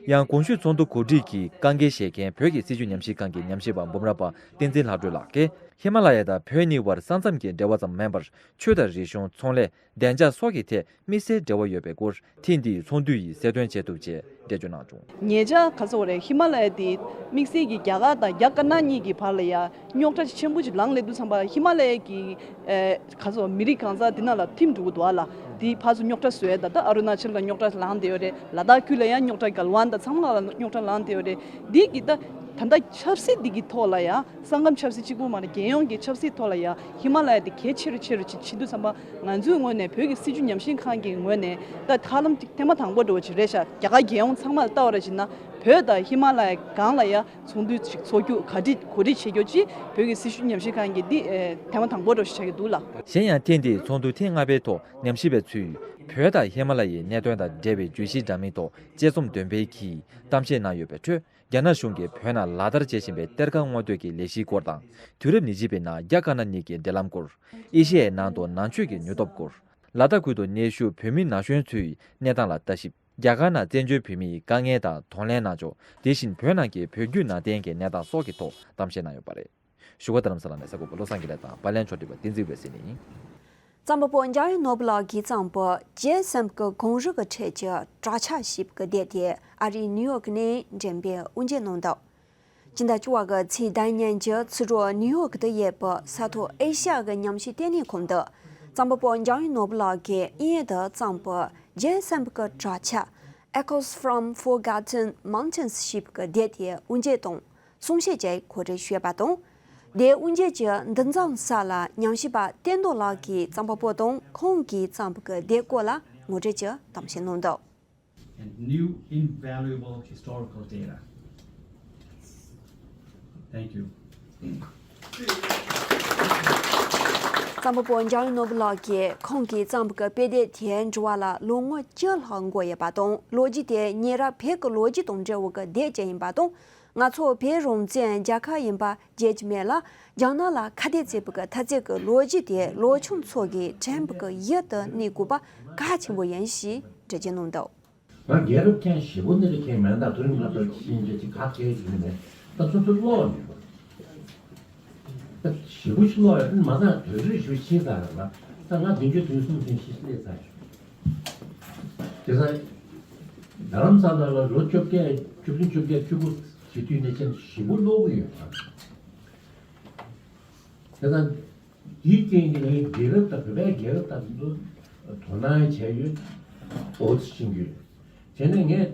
ཡང་གོང་ཞུས་ཚོགས་འདུ་གོ་སྒྲིག་གི་དཀའ་འགལ་བཤད་མཁན་བོད་ཀྱི་སྲིད་བྱུས་ཉམས་ཞིབ་ཁང་གི་ཉམས་ཞིབ་པ་འབུམ་རམས་པ་བསྟན་འཛིན་ལྷག་སྒྲོལ་ལགས་ཀྱིས། ཧི་མ་ལ་ཡ་དང་བོད་གཉིས་བར་ས་མཚམས་ཀྱི་འབྲེལ་བ་ཙམ་མིན་པར། ཆོས་དང་རིག་གཞུང་། ཚོང་ལས། བདེ་འཇགས་སོགས་ཀྱི་ཐད་དམིགས་བསལ་འབྲེལ་བ་ཡོད་པའི་སྐོར་ཐེངས་འདིའི་ཚོགས་འདུ་ཡིས་གསལ་སྟོན་བྱེད་ཐུབ་ཅེས་འགྲེལ་བརྗོད་གནང་བྱུང་། ཉེ་ཆར་ག་ཚོད་རེད། ཧི་མ་ལ་ཡ་དེ་དམིགས་བསལ་གྱི་རྒྱ་གར་དང་རྒྱ་དཀར་ནག་གཉིས་ཀྱི་བར་ལ་ཡ་རྙོག་དྲ་ཆེན་པོ་ཅིག་ལངས་སླེབས་དུས་ཙམ་པ། ཧི་མ་ལ་ཡ་གི་ཨེ་ག་ཚོད་མི་རིགས་གང་ཟག་དེ་ནང་ལ་ཐིམ་འགྲོ་གི་འདུག་ཨ་ལ། དེ་ཕར་ཚུར་རྙོག་དྲ་བཟོས་ད་ལྟ་ཨ་རུ་ན་ཅལ་ལ་རྙོག་དྲ་ལངས་བསྡད་ཡོད་རེད། ལ་དྭགས་ཁུལ་ལ་ཡང་རྙོག་དྲ། གལ་ཝན་དང་ཚང་མ་ལ་རྙོག་དྲ་ལངས་བསྡད་ཡོད་རེད། འདི་གི་ད་ད་ལྟ་ཆབ་སྲིད་འདི་གི་ཐོག་ལ་ཡང་ས་ཁམས་ཆབ་སྲིད་གཅིག་པུ་མ་རེད། རྒྱལ་ཡོངས་ཀྱི་ཆབ་སྲིད་ཐོག་ལ་ཡང་ཧི་མ་ལ་ཡ་དེ་གལ་ཆེ་རུ་ཆེ་རུ་ཅིག་ཕྱིན་དུས་ཙམ་པ། ང་ཚོའི་ངོས་ནས་བོད་ཀྱི་སྲིད་བྱུས་ཉམས་ཞིབ་ཁང་གི་ངོས་ནས་ད་ཧ་ལམ་ཐེངས་མ་དང་པོ་འདྲ་བོ་ཅིག་རེད་ཤག་རྒྱ་གར་རྒྱལ་ཡོངས་ཚང་མ་ལ་ལྟ་བ་ར་བྱས་ན། བོད་དང་ཧི་མ་ལ་ཡའི་སྒང་ལ་ཡ་ཚོགས་འདུ་ཅིག་ཚོགས་རྒྱུ་ག་སྒྲིག་གོ་སྒྲིག་བྱེད་རྒྱུ་ཅིག་བོད་ཀྱི་སྲིད་བྱུས་ཉམས་ཞིབ་ཁང་གིས་འདི་ཨེ་ཐེངས་མ་དང་པོ་འདྲ་བོ་ཞིག་ཆགས་ཀྱི་འདུག་ལ། གཞན་ཡང་ཐེངས་འདིའི་ཚོགས་འདུ་ཐེངས་ལྔ་པའི་ཐོག་ཉམས་ཞིབ་པ་ཚོས་བོད་དང་ཧི་མ་ལ་ཡའི་གནད་དོན་དང་འབྲེལ་བའི་བརྗོད་གཞི་འདྲ་མིན་ཐོག་དཔྱད་རྩོམ་འདོན་སྤེལ་གྱིས་གཏམ་བཤད་གནང་ཡོད་པའི་ཁྲོད། རྒྱ་ནག་གཞུང་གིས་བོད་ནང་ལག་བསྟར་བྱེད་བཞིན་པའི་གཏེར་ཁ་སྔོག་འདོན་གྱི་ལས་གཞིའི་སྐོར་དང་། དུས་རབས་ཉེར་གཅིག་པའི་ནང་རྒྱ་དཀར་ནག་གཉིས་ཀྱི་འབྲེལ་ལམ་སྐོར། ཨེ་ཤེ་ཡའི་ནང་དུ་ནང་ཆོས་ཀྱི་ནུས་སྟོབས་སྐོར། ལ་དྭགས་ཁུལ་དུ་གནས་བཞུགས་བོད་མི་ན་གཞོན་ཚོའི་གནས་སྟངས་ལ་ལྟ་ཞིབ། རྒྱ་གར་ནང་བཙན་བྱོལ་བོད་མིའི་དཀའ་ངལ་དང་གདོང་ལེན་གནང་ཕྱོགས། དེ་བཞིན་བོད་ནང་གི་བོད་བརྒྱུད་ནང་བསྟན་གྱི་གནས་སྟངས་སོགས་ཀྱི་ཐོག་གཏམ་བཤད་གནང་ཡོད་པ་རེད། བཞུགས་སྒར་རྡ་རམ་ས་ལ་ནས་གསར་འགོད་པ་བློ་བཟང་དགེ་ལེགས་དང་པར་ལེན་ཕྱོགས་སྒྲིག་པ་བསྟན་འཛིན་འོད་ཟེར་ཡིན། གཙང་པོ་བོ་འཇམ་དབྱངས་ནོར་བུ་ལགས་ཀྱིས་གཙང་པོ་ཇེ་སམ་གྱི་གངས་རི་གི་འཕྲེད་ཀྱི་དྲག་ཆར་ཞེས་པའི་སྡེ་དེ་ཨ་རིའི་ནིའུ་ཡོག་ནས་འགྲེམས་སྤེལ་དབུ་འབྱེད་གནང་འདུག། སྤྱི་ཟླ་བཅུ་པ་གི་ཚེས་ཟླ་ཉིན་གྱི་ཚུར་འགྲོ་ནིའུ་ཡོག་ཏུ་ཡོད་པའི་ས་ཐོག་ཨེ་ཤ་ཡ་གི་ཉམས་ཞིབ་ལྟེ་གནས་ཁང་དུ། གཙང་པོ་བོ་འཇམ་དབྱངས་ནོར་བུ་ལགས་ཀྱིས་དབྱིན་ཡིག་ཏུ་གཙང་པོ་ཇེ་སམ་གྱི་དྲག་ཆར། Echoes from Forgotten Mountains ཞེས་པའི་སྡེ་དེའི་དབུ་འབྱེད་དང་གསུང་བཤད་བཅས་གོ་སྒྲིག་ཞུས་པ་དང་། དེའི་དབུ་འབྱེད་ཀྱི་འདུ་འཛོམས་ས་ལ་ཉམས་ཞིབ་པ་བསྟན་རྡོར་ལགས་ཀྱིས་གཙང་པོ་བོ་དང་ཁོང་གིས་གཙང་པོ་གི་སྡེ་སྐོར་ལ་ངོ་སྤྲོད་ཀྱི་གཏམ་བཤད་གནང་འདུག། And new invaluable historical data. Thank you. གཙང་པོ་བོ་འཇམ་དབྱངས་ནོར་བུ་ལགས་ཀྱིས་ཁོང་གིས་གཙང་པོ་གི་དཔེ་དེབ་དེ་འབྲི་བ་ལ་ལོ་ངོ་བཅུ་ལྷག་འགོར་ཡོད་པ་དང་། ལོ་རྒྱུས་དེ་ཉེ་རབས་བོད་ཀྱི་ལོ་རྒྱུས་དང་འབྲེལ་བའི་སྡེབ་ཅིག་ཡིན་པ་དང་། ང་ཚོ་བོད་རང་བཙན་རྒྱལ་ཁབ་ཡིན་པ་བརྗེད་ཀྱི་མེད་ལ། རྒྱ་ནག་ལ་ཁ་གཏད་བྱས་པའི་འཐབ་རྩོད་ཀྱི་ལོ་རྒྱུས་དེ་ལོ་ཆུང་ཚོ་གིས་དྲན་པའི་ཡིད་དུ་གནས་དགོས་པ་གལ་ཆེན་པོ་ཡིན་ཞེས་འགྲེལ་བརྗོད་གནང་འདུག། ང་རྒྱལ་རབས་མཁན་ཞེ་པོ་འདི་འདྲ་མཁན་མེད། ད་དུས་རིང་ང་ཚོར་ཤེས་འདྲ་ཅིག་ག་གེ་ཞིག་ནས་ད་ཚོ་ཚོ་ཀློག་མི་འདུག། ད་ཞེ་པོ་ཞིག་ཀློག་ཡ་མ་ཚང་དུས་ཚོད་ཞེ་པོ་ཕྱིན་ཚར་རེད་ལ། ད་ང་བདུན་ཅུ་དོན་གསུམ་དོན་བཞི་སླེབས་ཚར་ཡོད། དེ་ཚ་ རྡ་རམ་ས་ལ་ལ་ལོ་བཅོ་བརྒྱད་བཅུ་བདུན་བཅོ་བརྒྱད་ཆུ་འགོ་བྱེད་དུས་ནས་ཀྱང་ཞེ་པོ་ཀློག་གི་ཡོད་པ། དེ་དང་དེའི་རྐྱེན་གྱིས་ངས་རྒྱལ་རབས་དང་བོད་པའི་རྒྱལ་རབས་དང་དུ་དོ་སྣང་བྱས་ཡོད། འོ་ཚོད་ཕྱིན་གྱི་ཡོད། བྱས་ནས་ངས་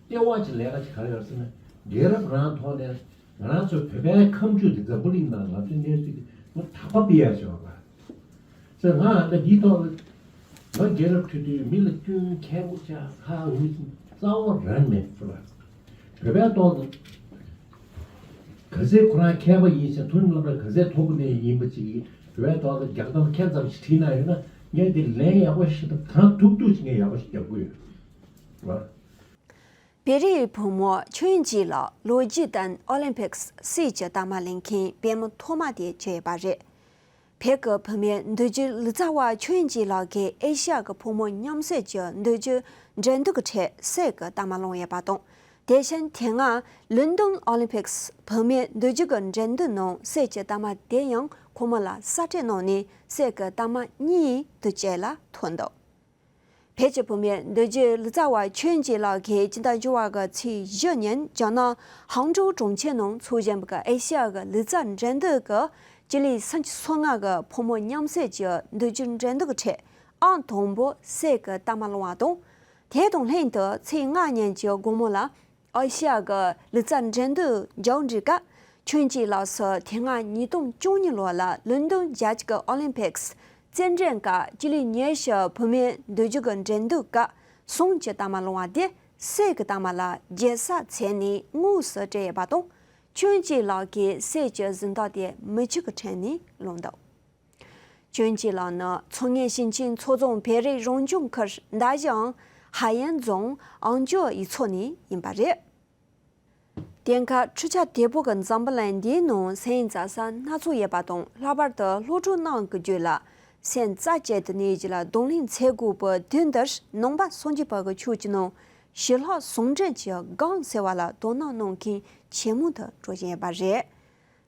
ལྟེ་བ་གཅིག་ལས་ཀ་ཅིག་ག་རེ་ཡོད་ཟེར་ན། རྒྱལ་རབས་རང་ཐོག་ནས་ང་རང་ཚོའི་བོད་པའི་ཁ་མཆུ་དེ་འཛམ་བུ་གླིང་ནང་ང་ཚོའི་གནས་ཚུལ་དེ་ངོ་དག་པ་སྤེལ་ཡ་བྱས་པ། ཟེར་ང་ཨ་ད་འདིའི་ཐོག་ལ་ང་རྒྱལ་རབས་ཁྲོད་དུ་མི་ལ་སྐྱོན་མཁས་པོ་ཆགས་ཁ་འུ་ཚོ་རྩ་བ་རང་མེད་ཟེར་བ། བོད་པའི་ཐོག་ཏུ་ག་ཚད་ཁོ་རང་མཁས་པ་ཡིན་ཟེར། མཐོ་རིམ་སློབ་གྲྭ་ག་ཚད་མཐོ་པོ་ནས་ཡིན་པ་ཅིག་གིས་བོད་པའི་ཐོག་ཏུ་རྒྱག་གཏམ་ཁྱད་ཙམ་ཞིག་བྲིས་གནང་ཡོད་ན་ངས་དེ་ལན་ཡག་པོ་ཞིག་དང་གང་ཐུབ་ཐུབ་ཅིག་ངས་ཡག་པོ་ཞིག་རྒྱབ་ཀྱི་ཡོད་རེད་བ། བེ་རིའི་བུ་མོ་ཆོས་སྐྱིད་ལགས་ལོ་རྒྱུས་དང་ཨོ་ལིམ་པིག་སི་གཟེངས་རྟགས་མ་ལེན་མཁན་བུ་མོ་ཐོག་མ་དེ་བྱས་ཡོད་པ་རེད། བོད་ཀྱི་བུད་མེད་མདོ་རྒྱུད་ལུས་རྩལ་བ་ཆོས་སྐྱིད་ལགས་ཀྱིས་ཨེ་ཤ་ཡ་གི་ཕོ་མོ་མཉམ་བསྲེས་ཀྱི་མདོ་རྒྱུད་འགྲན་བསྡུར་གྱི་ཁྲོད་གཟེངས་རྟགས་མ་ལོན་ཡོད་པ་དང་། དེ་བཞིན་དེ་སྔ་ལོན་ཌོན་ཨོ་ལིམ་པིག་སི་བུད་མེད་མདོ་རྒྱུད་ཀྱི་འགྲན་བསྡུར་ནང་གཟེངས་རྟགས་མ་དེ་ཡང་ཁོ་མོ་ལ་གསལ་སྟོན་གནང་ནས་གཟེངས་རྟགས་མ་གཉིས་དེ་བཅས་ལ་ཐོབ་འདུག་བོད་ཀྱི་བུད་མེད་མདོ་རྒྱུད་ལུས་རྩལ་བ་ཆོས་སྐྱིད་ལགས་ཀྱིས་སྤྱི་ཟླ་བཅུ་པ་གི་ཚེས་བཞི་ཉིན་རྒྱ་ནག་ཧང་ཀྲོའུ་གྲོང་ཁྱེར་ནང་འཚོགས་བཞིན་པའི་ཨེ་ཤ་ཡ་གི་ལུས་རྩལ་འགྲན་བསྡུར་གྱི་སྤྱི་ལེ་སུམ་ཅུ་སོ་ལྔ་གི་ཕོ་མོ་མཉམ་བསྲེས་ཀྱི་མདོ་རྒྱུད་འགྲན་བསྡུར་གྱི་ཁྲོད་ཨང་དང་པོ་གཟེངས་རྟགས་མ་ལོན་པ་དང་། དེ་དང་ལྷན་དུ་ཚེས་ལྔ་ཉིན་གྱི་དགོང་མོ་ལ་ཨེ་ཤ་ཡ་གི་ལུས་རྩལ་འགྲན་བསྡུར་མཇུག་སྒྲིལ་སྐབས་ཆོས་སྐྱིད་ལགས་སུ་དེ་སྔ་ཉིས་སྟོང་བཅུ་གཉིས་ལོ་ལ་ལོན་ཌོན་རྒྱལ་སྤྱི་གི་ཨོ་ལིམ་པིག་སི་རྩེད་འགྲན་ཁག་སྤྱི་ལེ་ཉི་ཤུ་བུད་མེད་མདོ་རྒྱུད་ཀྱི་འགྲན་བསྡུར་སྐབས་གཟེངས་རྟགས་མ་ལོན་པ་དེ་གཟེངས་རྟགས་མ་ལ་རྒྱལ་ས་མཚོན་ནས་དངོས་སུ་སྤྲད་ཡོད་པ་དང་། ཆོས་སྐྱིད་ལགས་ཀྱིས་གཟེངས་རྟགས་གཟེངས་རྟགས་དེ་མི་གཅིག་གི་ཁྲོད་ནས་ལོན་འདུག་ཆོས་སྐྱིད་ལགས་ནི་མཚོ་སྔོན་ཞིང་ཆེན་མཚོ་བྱང་བོད་རིགས་རང་སྐྱོང་ཁུལ་མདའ་བཞི་ཧ་ཡན་རྫོང་ཨང་ཅོ་ཡུལ་ཚོ་ནས་ཡིན་པ་རེད། དེང་སྐབས་འཕྲུལ་ཆས་དེ་བོ་གི་འཛམ་བུ་གླིང་འདིའི་ནང་གཟེངས་རྟགས་སྣ་ཚོགས་ཡོད་པ་དང་། ལྷག་པར་དུ་སློབ་ཕྲུག་རྣམས་ཀྱི་རྒྱུད་ལ་སེམས་རྩ་བཅད་དུ་གནས་རྒྱུ་ལ་གདོང་ལེན་བྱེད་དགོས་པའི་དུས་འདིར་ནང་པ་སངས་རྒྱས་པ་གི་ཆོས་ཀྱི་ནང་ཞི་ལྷག་ཟུང་འབྲེལ་གྱི་སྒང་ཟེར་བ་ལ་དོ་སྣང་གནང་མཁན་ཇེ་མང་དུ་འགྲོ་བཞིན་ཡོད་པ་རེད།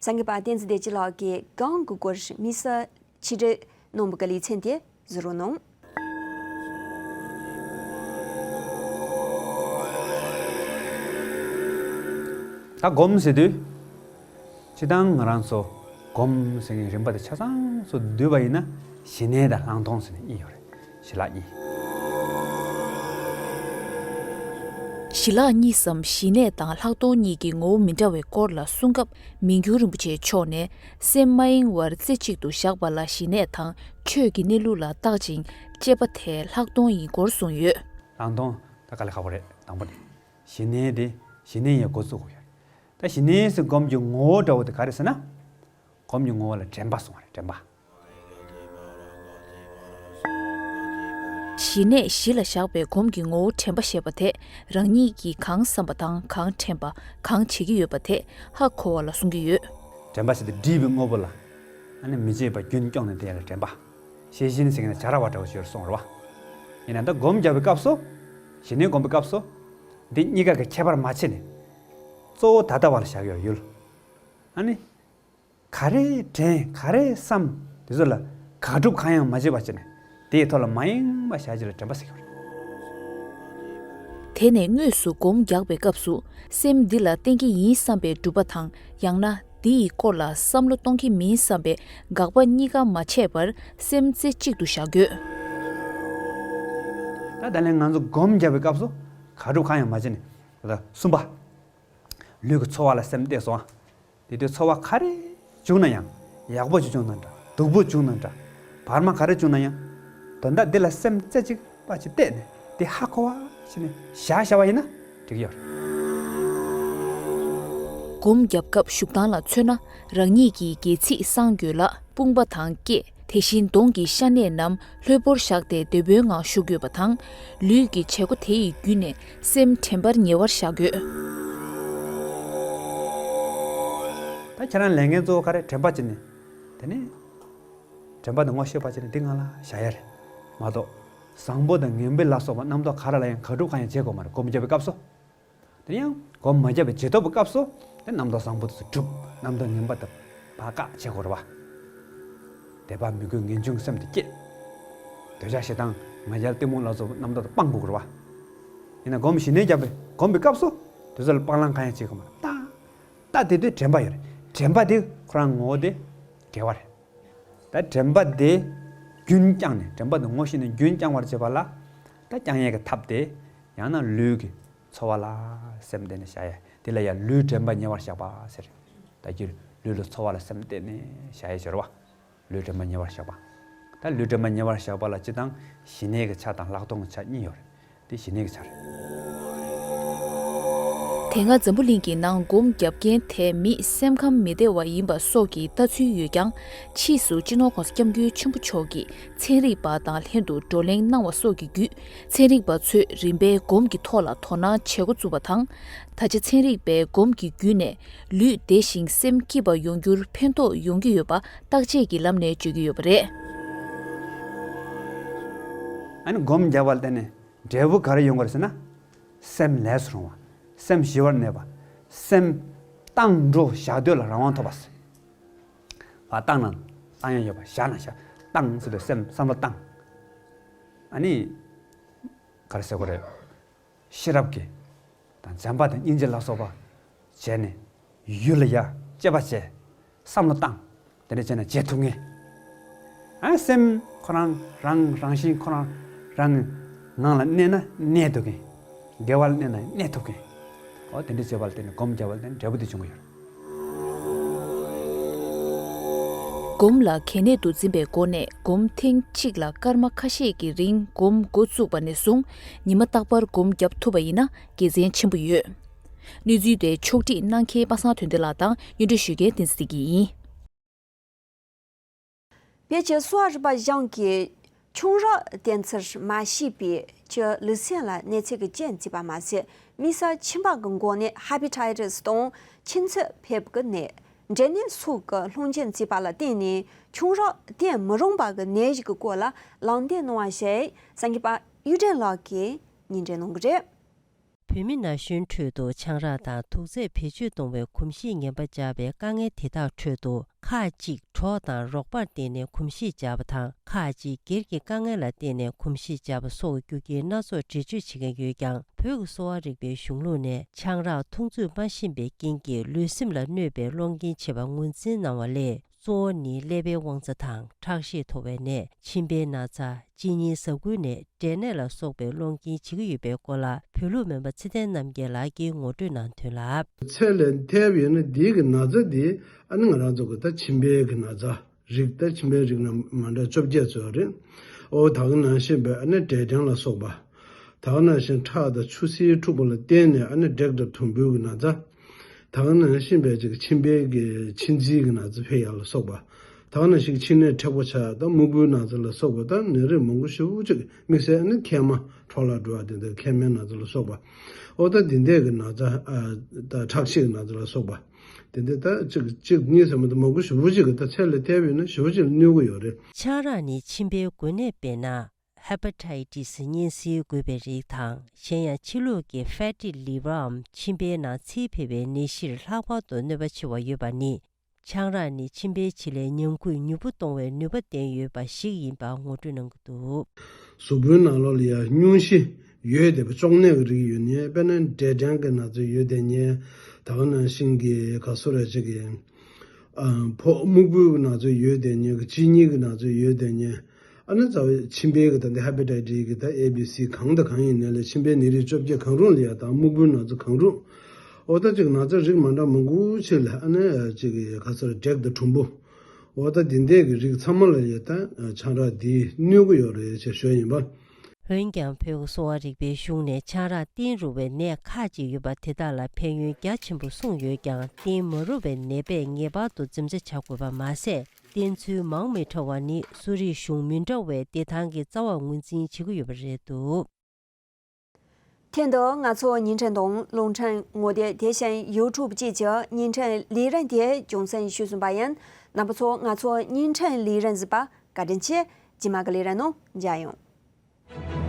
གསར་འགོད་པ་བསྟན་འཛིན་བདེ་སྐྱིད་ལགས་ཀྱིས་སྒང་གི་སྐོར་དམིགས་བསལ་ཆེད་སྒྲིག་གནང་བའི་ལེ་ཚན་དེ་གཟིགས་རོགས་གནང་། ད་སྒོམ་ཟེར་དུས། སྤྱིར་བཏང་ང་རང་ཚོ་སྒོམ་ཟེར་མཁན་རིམ་པ་དེ་ཆ་ཚང་ཚོ་བསྡུས་པ་ཡིན་ན་ཞི་གནས་དང་ལྷག་མཐོང་ཟེར་ནས་གཉིས་ཡོད་རེད། ཞི་ལྷག་གཉིས། ཞི་ལྷག་གཉིས་སམ་ཞི་གནས་དང་ལྷག་མཐོང་གཉིས་ཀྱི་ངོ་བོ་མི་འདྲ་བའི་སྐོར་ལ་གསུང་སྐབས་མི་འགྱུར་རིན་པོ་ཆེ་མཆོག་ནས་སེམས་མ་གཡེང་བར་རྩེ་གཅིག་ཏུ་བཞག་པ་ལ་ཞི་གནས་དང་ཆོས་ཀྱི་གནས་ལུགས་ལ་བརྟག་ཅིང་དཔྱད་པ་དེ་ལྷག་མཐོང་ཡིན་སྐོར་གསུངས་ཡོད། ལྷག་མཐོང་ད་དཀའ་ལས་ཁག་པོ་རེད། དང་པོ་ནས་ཞི་གནས་དེ་ཞི་གནས་ཡི་འགོ་བཙུགས་དགོས་ཡོད་རེད། ད་ཞི་གནས་སུ་སྒོམ་གྱི་ངོ་བོ་འདྲ་བོ་དེ་ག་རེ་ཟེར་ན། སྒོམ་གྱི་ངོ་བོ་ལ་དྲན་པ་གསུངས་པ་རེད། དྲན་པ། ཞི་གནས་གཞི་ལ་བཞག་པའི་སྒོམ་གྱི་ངོ་བོ་དྲན་པ་ཞེས་པ་དེ་རང་ཉིད་ཀྱིས་གང་བསམ་པ་དང་གང་དྲན་པ་གང་བྱེད་ཀྱི་ཡོད་པ་དེ་ཧ་གོ་བ་ལ་གསུང་གི་ཡོད། དྲན་པ་ཞེས་པ་དེ་སྒྲིབ་པའི་དངོས་པོ་ལ་ཨ་ནི་མི་བརྗེད་པ་རྒྱུན་སྐྱོང་ནས་བསྡད་ཡ་ལ་དྲན་པ། ཤེས་བཞིན་ཟེར་མཁན་ལ་བྱ་ར་བ་འདྲ་བོ་ཞིག་ཡོད་རེད་གསུངས་རེད་བ། ཡིན་ན་ད་སྒོམ་རྒྱབ་པའི་སྐབས་སུ། ཞི་གནས་སྒོམ་པའི་སྐབས་སུ། འདི་གཉིས་ཀ་གི་ཁྱད་པར་མ་ཕྱེ་ནས། གཙོ་བོ་ད་ལྟ་བ་ལ་བཞག་ཡོད་ཡུལ། ཨ་ནི། ག་རེ་དྲན་ག་རེ་བསམ་དེ་ཚོ་ལ་དགག་སྒྲུབ་གང་ཡང་མ་བྱེད་པ་བྱས་ནས་དེའི་ཐོག་ལ་མ་ཡེངས་པ་བཞག་རྒྱུ་ལ་དྲན་པ་ཟེར་གྱི་ཡོད་རེད། དེ་ནས་དངོས་སུ་སྒོམ་རྒྱག་པའི་སྐབས་སུ་སེམས་འདི་ལ་བརྟེན་གྱི་ཡིན་བསམ་པའི་སྒྲུབ་པ་དང་ཡང་ན་འདི་ཡི་སྐོར་ལ་བསམ་བློ་གཏོང་གི་མིན་བསམ་པའི་དགག་པ་གཉིས་ཀ་མ་བྱས་པར་སེམས་རྩེ་གཅིག་ཏུ་བཞག་དགོས། ད་ད་ལན་ང་ཚོ་སྒོམ་རྒྱག་པའི་སྐབས་སུ་དགག་སྒྲུབ་གང་ཡང་མ་བྱས་ནས་ད་གསུམ་པ། ལུས་ཀྱི་ཚོར་བ་ལ་སེམས་གཏད་སོང་ཨ། དེ་དུས་ཚོར་བ་ག་རེ་བྱུང་ན་ཡང་། ཡག་པོ་ཅིག་བྱུང་ན་འདྲ། སྡུག་པོ་བྱུང་ན་འདྲ། བར་མ་ག་རེ་བྱུང་ན་ཡང་། དོན་དག་འདི་ལ་སེམས་རྩེ་གཅིག་པ་ཅིག་གཏད་ནས་དེ་ཧ་གོ་བ་ཞིག་ནས་བཞག་བཞག་པ་ཡིན་ན་འགྲིག་གི་ཡོད་རེད། སྒོམ་རྒྱབ་སྐབས་བཞུགས་སྟངས་ལ་མཚོན་ན་རང་ཉིད་ཀྱི་སྒལ་ཚིགས་གསང་དགོས་ལ་དཔུང་པ་དང་སྐེ། དེ་བཞིན་གདོང་གི་ཤ་གནད་རྣམས་ལྷོད་པོར་བཞག་སྟེ་དེད་དཔོན་ངང་བཞུགས་དགོས་པ་དང་། ལུས་ཀྱི་བྱེད་སྒོ་དེ་ཡི་བརྒྱུད་ནས་སེམས་དྲན་པར་ཉེ་བར་བཞག་དགོས། ད་ཁྱེད་རང་ལས་འགན་གཙོ་བོ་ག་རེ་དྲན་པ་བྱས་ནས། དེ་ནས་དྲན་པ་དེ་ངོ་ཤེས་པ་བྱས་ནས་འདི་ང་ལ་བཞག་ཡ་རེད་མ་གཏོགས། བཟང་པོ་དང་ངན་པ་ལ་སོགས་པ་རྣམ་རྟོག་ག་རེ་ལ་ཡང་དགག་སྒྲུབ་གང་ཡང་བྱེད་དགོས་མ་རེད། སྒོམ་རྒྱབ་པའི་སྐབས་སུ། དེ་ཡང་སྒོམ་མ་བརྒྱབ་པའི་རྗེས་ཐོབ་ཀྱི་སྐབས་སུ་དེ་རྣམ་རྟོག་བཟང་པོ་དེ་ཚོ་སྒྲུབ། རྣམ་རྟོག་ངན་པ་དེ་བཀག་བྱེད་དགོས་རེད་བ། དད་པ་མོས་གུས་ངེས་འབྱུང་སེམས་དེ་བསྐྱེད། འདོད་ཆགས་ཞེ་སྡང་ང་རྒྱལ་གཏི་མུག་ལ་སོགས་པའི་རྣམ་རྟོག་དེ་སྤང་དགོས་རེད་བ། ཡིན་ན་སྒོམ་ཞི་གནས་རྒྱབ་པའི་སྒོམ་པའི་སྐབས་སུ་དེ་ཚོ་ལ་སྤང་བླང་གང་ཡང་བྱེད་དགོས་མ་རེད། ད་ད་དེ་དུས་དྲན་པ་ཡོད་རེད། དྲན་པ་དེ་ཁོ་རང་ངོ་བོ་དེ་དགེ་བ་རེད། ད་དྲན་པ་དེ་རྒྱུན་བསྐྱངས་ནས། དྲན་པ་དེ་ངོ་ཤེས་ནས་རྒྱུན་བསྐྱང་བར་བྱེད་པ་ལ། ད་བསྐྱང་ཡས་ཀྱི་ཐབས་དེ་ཡང་ན་ལུས་ཀྱི་འཚོ་བ་ལ་སེམས་གཏད་ནས་བཞག་ཡས་དེ་ལ་ཡང་ལུས་དྲན་པ་ཉེ་བར་བཞག་པ་ཟེར། ད་ཀྱི་ལུས་ལ་འཚོ་བ་ལ་སེམས་གཏད་ནས་བཞག་ཡས་ཟེར་བ། ལུས་དྲན་པ་ཉེ་བར་བཞག་པ། ད་ལུས་དྲན་པ་ཉེ་བར་བཞག་པ་ལ་སྤྱི་དང་ཞི་གནས་ཀྱི་ཆ་དང་ལྷག་མཐོང་གི་ཆ་གཉིས་ཡོད་རེད། དེ་ཞི་གནས་ཀྱི་ཆ་རེད། དེ་སྔ་འཛམ་བུ་གླིང་གི་ནང་སྒོམ་རྒྱབ་མཁན་དེ་མིས་སེམས་ཁམས་མི་བདེ་བ་ཡིན་པ་སོགས་ཀྱི་ལྟ་ཚུལ་ཡོད་ཀྱང་། ཕྱིས་སུ་སྤྱི་ནོར་༸གོང་ས་༸སྐྱབས་མགོན་ཆེན་པོ་མཆོག་གིས་ཚན་རིག་པ་དང་ལྷན་དུ་བགྲོ་གླེང་གནང་བ་སོགས་ཀྱི་བརྒྱུད། ཚན་རིག་པ་ཚོས་རིམ་པས་སྒོམ་གྱི་ཐོག་ལ་དོ་སྣང་བྱེད་འགོ་བཙུགས་པ་དང་། ད་ཆ་ཚན་རིག་པས་སྒོམ་གྱི་བརྒྱུད་ནས་ལུས་བདེ་ཞིང་སེམས་སྐྱིད་པ་ཡོང་རྒྱུར་ཕན་ཐོགས་ཡོང་གི་ཡོད་པ་བརྟག་དཔྱད་ཀྱི་ལམ་ནས་བརྗོད་ཀྱི་ཡོད་པ་རེད། ཨ་ནི་སྒོམ་རྒྱབ་པ་ལ་བརྟེན་ནས་འབྲས་བུ་ག་རེ་ཡོང་གི་རེད་ཟེར་ན། སེམས་ལས་སུ་རུང་བ། སེམས་ཞི་བར་གནས་པ། སེམས་བཏང་འགྲོ་བཞག་སྡོད་ལ་རང་དབང་ཐོབ་པ། བ་བཏང་ན་བཏང་ཡ་ཡོད་པ། བཞག་ན་བཞག་བཏང་ཟེར་དུས་སེམས་བསམ་བློ་བཏང་། ཨ་ནི་ག་རེ་ཟེར་དགོས་རེད། ཤེས་རབ་ཀྱི་དང་བྱམས་པ་དང་སྙིང་རྗེ་ལ་སོགས་པ་བྱས་ནས་ཡུལ་ལ་ཡ་དཔྱད་པ་བྱས། བསམ་བློ་བཏང་། དེ་འདྲ་བྱས་ན་བྱེད་ཐུབ་ངེས། ཨ་སེམས་ཁོ་རང་རང་རང་བཞིན་ཁོ་རང་རང་ངང་ལ་གནས་ན་གནས་ཐུབ་མཁན། དགེ་བ་ལ་གནས་ན་གནས་ཐུབ་མཁན། འོ་དེ་འདྲ་བྱེད་པ་ལ་བརྟེན་ནས་སྒོམ་རྒྱབ་པ་ལ་བརྟེན་ནས་འབྲས་བུ་དེ་འབྱུང་གི་ཡོད། སྒོམ་ལ་གལ་གནད་དུ་འཛིན་པའི་སྒོ་ནས་སྒོམ་ཐེངས་གཅིག་ལ་སྐར་མ་ཁ་ཤས་ཀྱི་རིང་སྒོམ་འགོ་བཙུགས་པ་ནས་བཟུང་ཉི་མ་རྟག་པར་སྒོམ་རྒྱབ་ཐུབ་པ་ཡིན་ན་དགེ་མཚན་ཆེན་པོ་ཡོད། གནས་ཚུལ་དེ་ཕྱོགས་སྒྲིག་གནང་མཁན་པ་སངས་དོན་ལྡན་ལགས་དང་སྙན་སྒྲོན་ཞུ་མཁན་བསྟན་འཛིན་བདེ་སྐྱིད་ཡིན། བོད་ཀྱི་གསོ་བ་རིག་པ་གཞུང་གིས་ཆང་རག་བསྟེན་ཚུལ་མ་ཤེས་པའི་ཕྱིར་ལུས་སེམས་ལ་གནོད་འཚེ་གི་རྐྱེན་བྱེད་པ་མ་ཟད། དམིགས་བསལ་མཆིན་པ་གི་འགོ་ནད་ཧེ་པ་ཊའི་ཊི་སི་དང་མཆིན་ཚད་ཕེབས་ཀྱི་ནད། འབྲས་ནད་སོགས་ཀྱི་སློང་རྐྱེན་བྱེད་པ་ལ་བརྟེན་ནས་ཆང་རག་བསྟེན་མི་རུང་བ་གི་ནད་གཞི་གི་སྐོར་ལ་ལམ་སྟོན་གནང་བ་ཞིག་གསར་འགོད་པ་གཡུ་སྒྲོན་ལགས་ཀྱིས་སྙན་སྒྲོན་གནང་གི་རེད། བོད་མི་ན་གཞོན་ཁྲོད་དུ་ཆང་རག་དང་དུག་རྫས་བེད་སྤྱོད་གཏོང་བའི་གོམས་གཤིས་ངན་པ་འཇགས་པའི་དཀའ་ངལ་དེ་དག་ཁྲོད་དུ། ཁག་ཅིག་གྲོགས་དང་རོགས་པར་བརྟེན་ནས་གོམས་གཤིས་འཇགས་པ་དང་། ཁག་ཅིག་སྒེར་གྱི་དཀའ་ངལ་ལ་བརྟེན་ནས་གོམས་གཤིས་འཇགས་པ་སོགས་རྒྱུ་རྐྱེན་སྣ་ཚོགས་འགྲེལ་བརྗོད་བྱེད་མཁན་ཡོད་ཀྱང་། བོད་ཀྱི་གསོ་བ་རིག་པའི་གཞུང་ལུགས་ནས་ཆང་རག་འཐུང་ཚུལ་མ་ཤེས་པའི་རྐྱེན་གྱིས་ལུས་སེམས་ལ་གནོད་པའི་སློང་རྐྱེན་བྱེད་པ་ངོས་འཛིན་གནང་བ་ལས། གཙོ་བོ་ནི་ཀླད་པའི་དབང་རྩ་དང་ཁྲག་ཤེད་མཐོ་བའི་ནད། མཆིན་པའི་ན་ཚ། གཅིན་སྙི་ཟ་ཁུའི་ནད། འབྲས་ནད་ལ་སོགས་པའི་སློང་རྐྱེན་བྱེད་ཀྱི་ཡོད་པའི་སྐོར་ལ་བོད་ལུགས་སྨན་པ་ཚེ་བརྟན་རྣམ་རྒྱལ་ལགས་ཀྱིས་ངོ་སྤྲོད་གནང་དོན་ལ། ཚད་ལས་ཐལ་བ་ཡོད་ན་འདིའི་གི་ན་ཚ་འདི་ཨ་ནི་ང་རང་ཚོ་གི་ད་མཆིན་པའི་གི་ན་ཚ་རིགས། ད་མཆིན་པའི་རིགས་ན་མ་འདྲ་བཅོ་བརྒྱད་ཚོ་རེད། ཨོ་ད་ག་ནང་བཞིན་པའི་ཨ་ནི་འབྲས་སྐྲན་ལ་སོགས་པ། ད་ག་ནང་བཞིན་ཁྲག་དང་ཆུ་སེར་འཁྲུགས་པ་ལ་བརྟེན་ནས་ཨ་ནི་དྲེག་དང་དུམ་བུའི་གི་ན་ཚ། ད་ག་ནང་བཞིན་པའི་ཅིག་མཆིན་པའི་གི་མཆིན་ཚིལ་གི་ན་ཚ་འཕེལ་ཡག་ལ་སོགས་པ། ད་ག་ནང་བཞིན་མཆིན་ནད་མཁྲེགས་པོ་ཆགས་དང་སྨུག་པོའི་ན་ཚ་ལ་སོགས་པ། ད་ནད་རིགས་མང་པོ་ཞེ་པོ་ཅིག་དམིགས་བསལ་ནི་མཁལ་མ་འཕྲོ་བརླག་འགྲོ་བ་དེ་འདྲ་མཁལ་མའི་ན་ཚ་ལ་སོགས་པ། ཨོ་ད་འདི་འདྲའི་གི་ན་ཚ། ཨ་ད་ཁྲག་ཤེད་ཀྱི་ན་ཚ་ལ་སོགས་པ། དེ་འདྲ་ད་གཅིག་གཅིག་གཉིས་ཟེར་མ་གཏོགས་མང་པོ་ཞེ་པོ་ཅིག་གི་ད་ཚད་ལས་ཐལ་བ་ཡོད་ན་ཞེ་པོ་ཅིག་ལ་གནོད་ཀྱི་ཡོད་རེད། ཆང་རག་ནི་མཆིན་པའི་འགོས་ནད། དཔེར་ན། ཧེ་པ་ཊའི་ཊི་སི་གཉན་སྲིན་འགོས་པའི་རིགས་དང་། གཞན་ཡང་ཕྱི་ལུགས་ཀྱི་ཕེ་ཊི་ལི་ཝར་འམ་མཆིན་པའི་ནང་ཚིལ་འཕེལ་བའི་ནད་གཞིར་ལྷག་པར་དུ་གནོད་པ་ཆེ་བ་ཡོད་པ་ནི། ཆང་རག་ནི་མཆིན་པའི་བྱེད་ལས་ཉམས་རྒུད་མྱུར་པོ་གཏོང་བའི་ནུས་པ་ལྡན་ཡོད་པ་ཞིག་ཡིན་པ་ངོ་སྤྲོད་གནང་གི་འདུག། གཟུགས་པོའི་ནང་ལོགས་ལ་ཡང་སྙུང་གཞི་ཡོད་བསྡད་པའི་གཅོང་ནད་ཀྱི་རིགས་ཡོད་ནས། དཔེར་ན་འབྲས་སྐྲན་གྱི་ན་ཚ་ཡོད་བསྡད་མཁན། ད་ག་ནང་བཞིན་གྱི་ག་སོ་ར་ཅིག་གི་ཨ་ཕོ་སྨུག་པོའི་ན་ཚ་ཡོད་བསྡད་མཁན་གྱི། གཅིན་སྙི་གི་ན་ཚ་ཡོད་བསྡད་མཁན། ཨ་ནི་རྩ་བའི་མཆིན་པའི་གི་ད་འདི་ཧེ་པ་ཊའི་ཊི་སི་གི་ད་ཨེ་བི་སི་གང་དང་གང་ཡིན་ནའི་ལས་མཆིན་པའི་ནད་རིགས་བཅོ་བརྒྱད་གང་རུང་ལ་ཡ་དང་སྨུག་པོའི་ན་ཚ་གང་རུང་། འོ་ད་ཅིག་ན་ཚ་རིགས་མ་འདྲ་མང་པོ་ཅིག་ལ་ཨ་ནི་ཅིག་ག་ཚོད་དྲེག་དང་གྲུམ་བུ། འོ་ད་འདི་འདྲས་ཀྱི་རིགས་ཚང་མ་ལ་ཡ་ད་ཆང་རག་འདིས་གནོད་ཀྱི་ཡོད་རེད་ཅེས་ཞུས་ཡིན་པ། འོན་ཀྱང་བོད་ཀྱི་གསོ་བ་རིག་པའི་གཞུང་ནས་ཆང་རག་བསྟེན་རུང་བའི་ནད་ཁག་ཅིག་ཡོད་པ་དེ་དག་ལ་ཕན་ཡོན་རྒྱ་ཆེན་པོ་གསུངས་ཡོད་ཀྱང་། བསྟེན་མ་རུང་བའི་ནད་པས་ངེས་པར་དུ་འཛེམ་བྱ་བྱ་དགོས་པ་མ་ཟད། བསྟེན་ཚུལ་མང་མི་འདྲ་བ་ནི་གསོ་རིག་གཞུང་མི་འདྲ་བའི་བདེ་ཐང་གི་རྩ་བར་ངོས་འཛིན་བྱེད་ཀྱི་ཡོད་པ་རེད་འདུག། དེ་དང་ང་ཚོའི་བརྙན་འཕྲིན་དང་རླུང་འཕྲིན་ངོ་དེབ། དེ་བཞིན་ཡུ་ཊུབ་བཅས་ཀྱི་བརྙན་འཕྲིན་ལས་རིམ་དེ་རྒྱང་སྲིང་ཞུས་ཟིན་པ་ཡིན། རྣམ་པ་ཚོ་ང་ཚོའི་བརྙན་འཕྲིན་ལས་རིམ་གཟིགས་པར་བཀའ་དྲིན་ཆེ། རྗེས་མ་གི་ལས་རིམ་ནང་མཇལ་ཡོང་།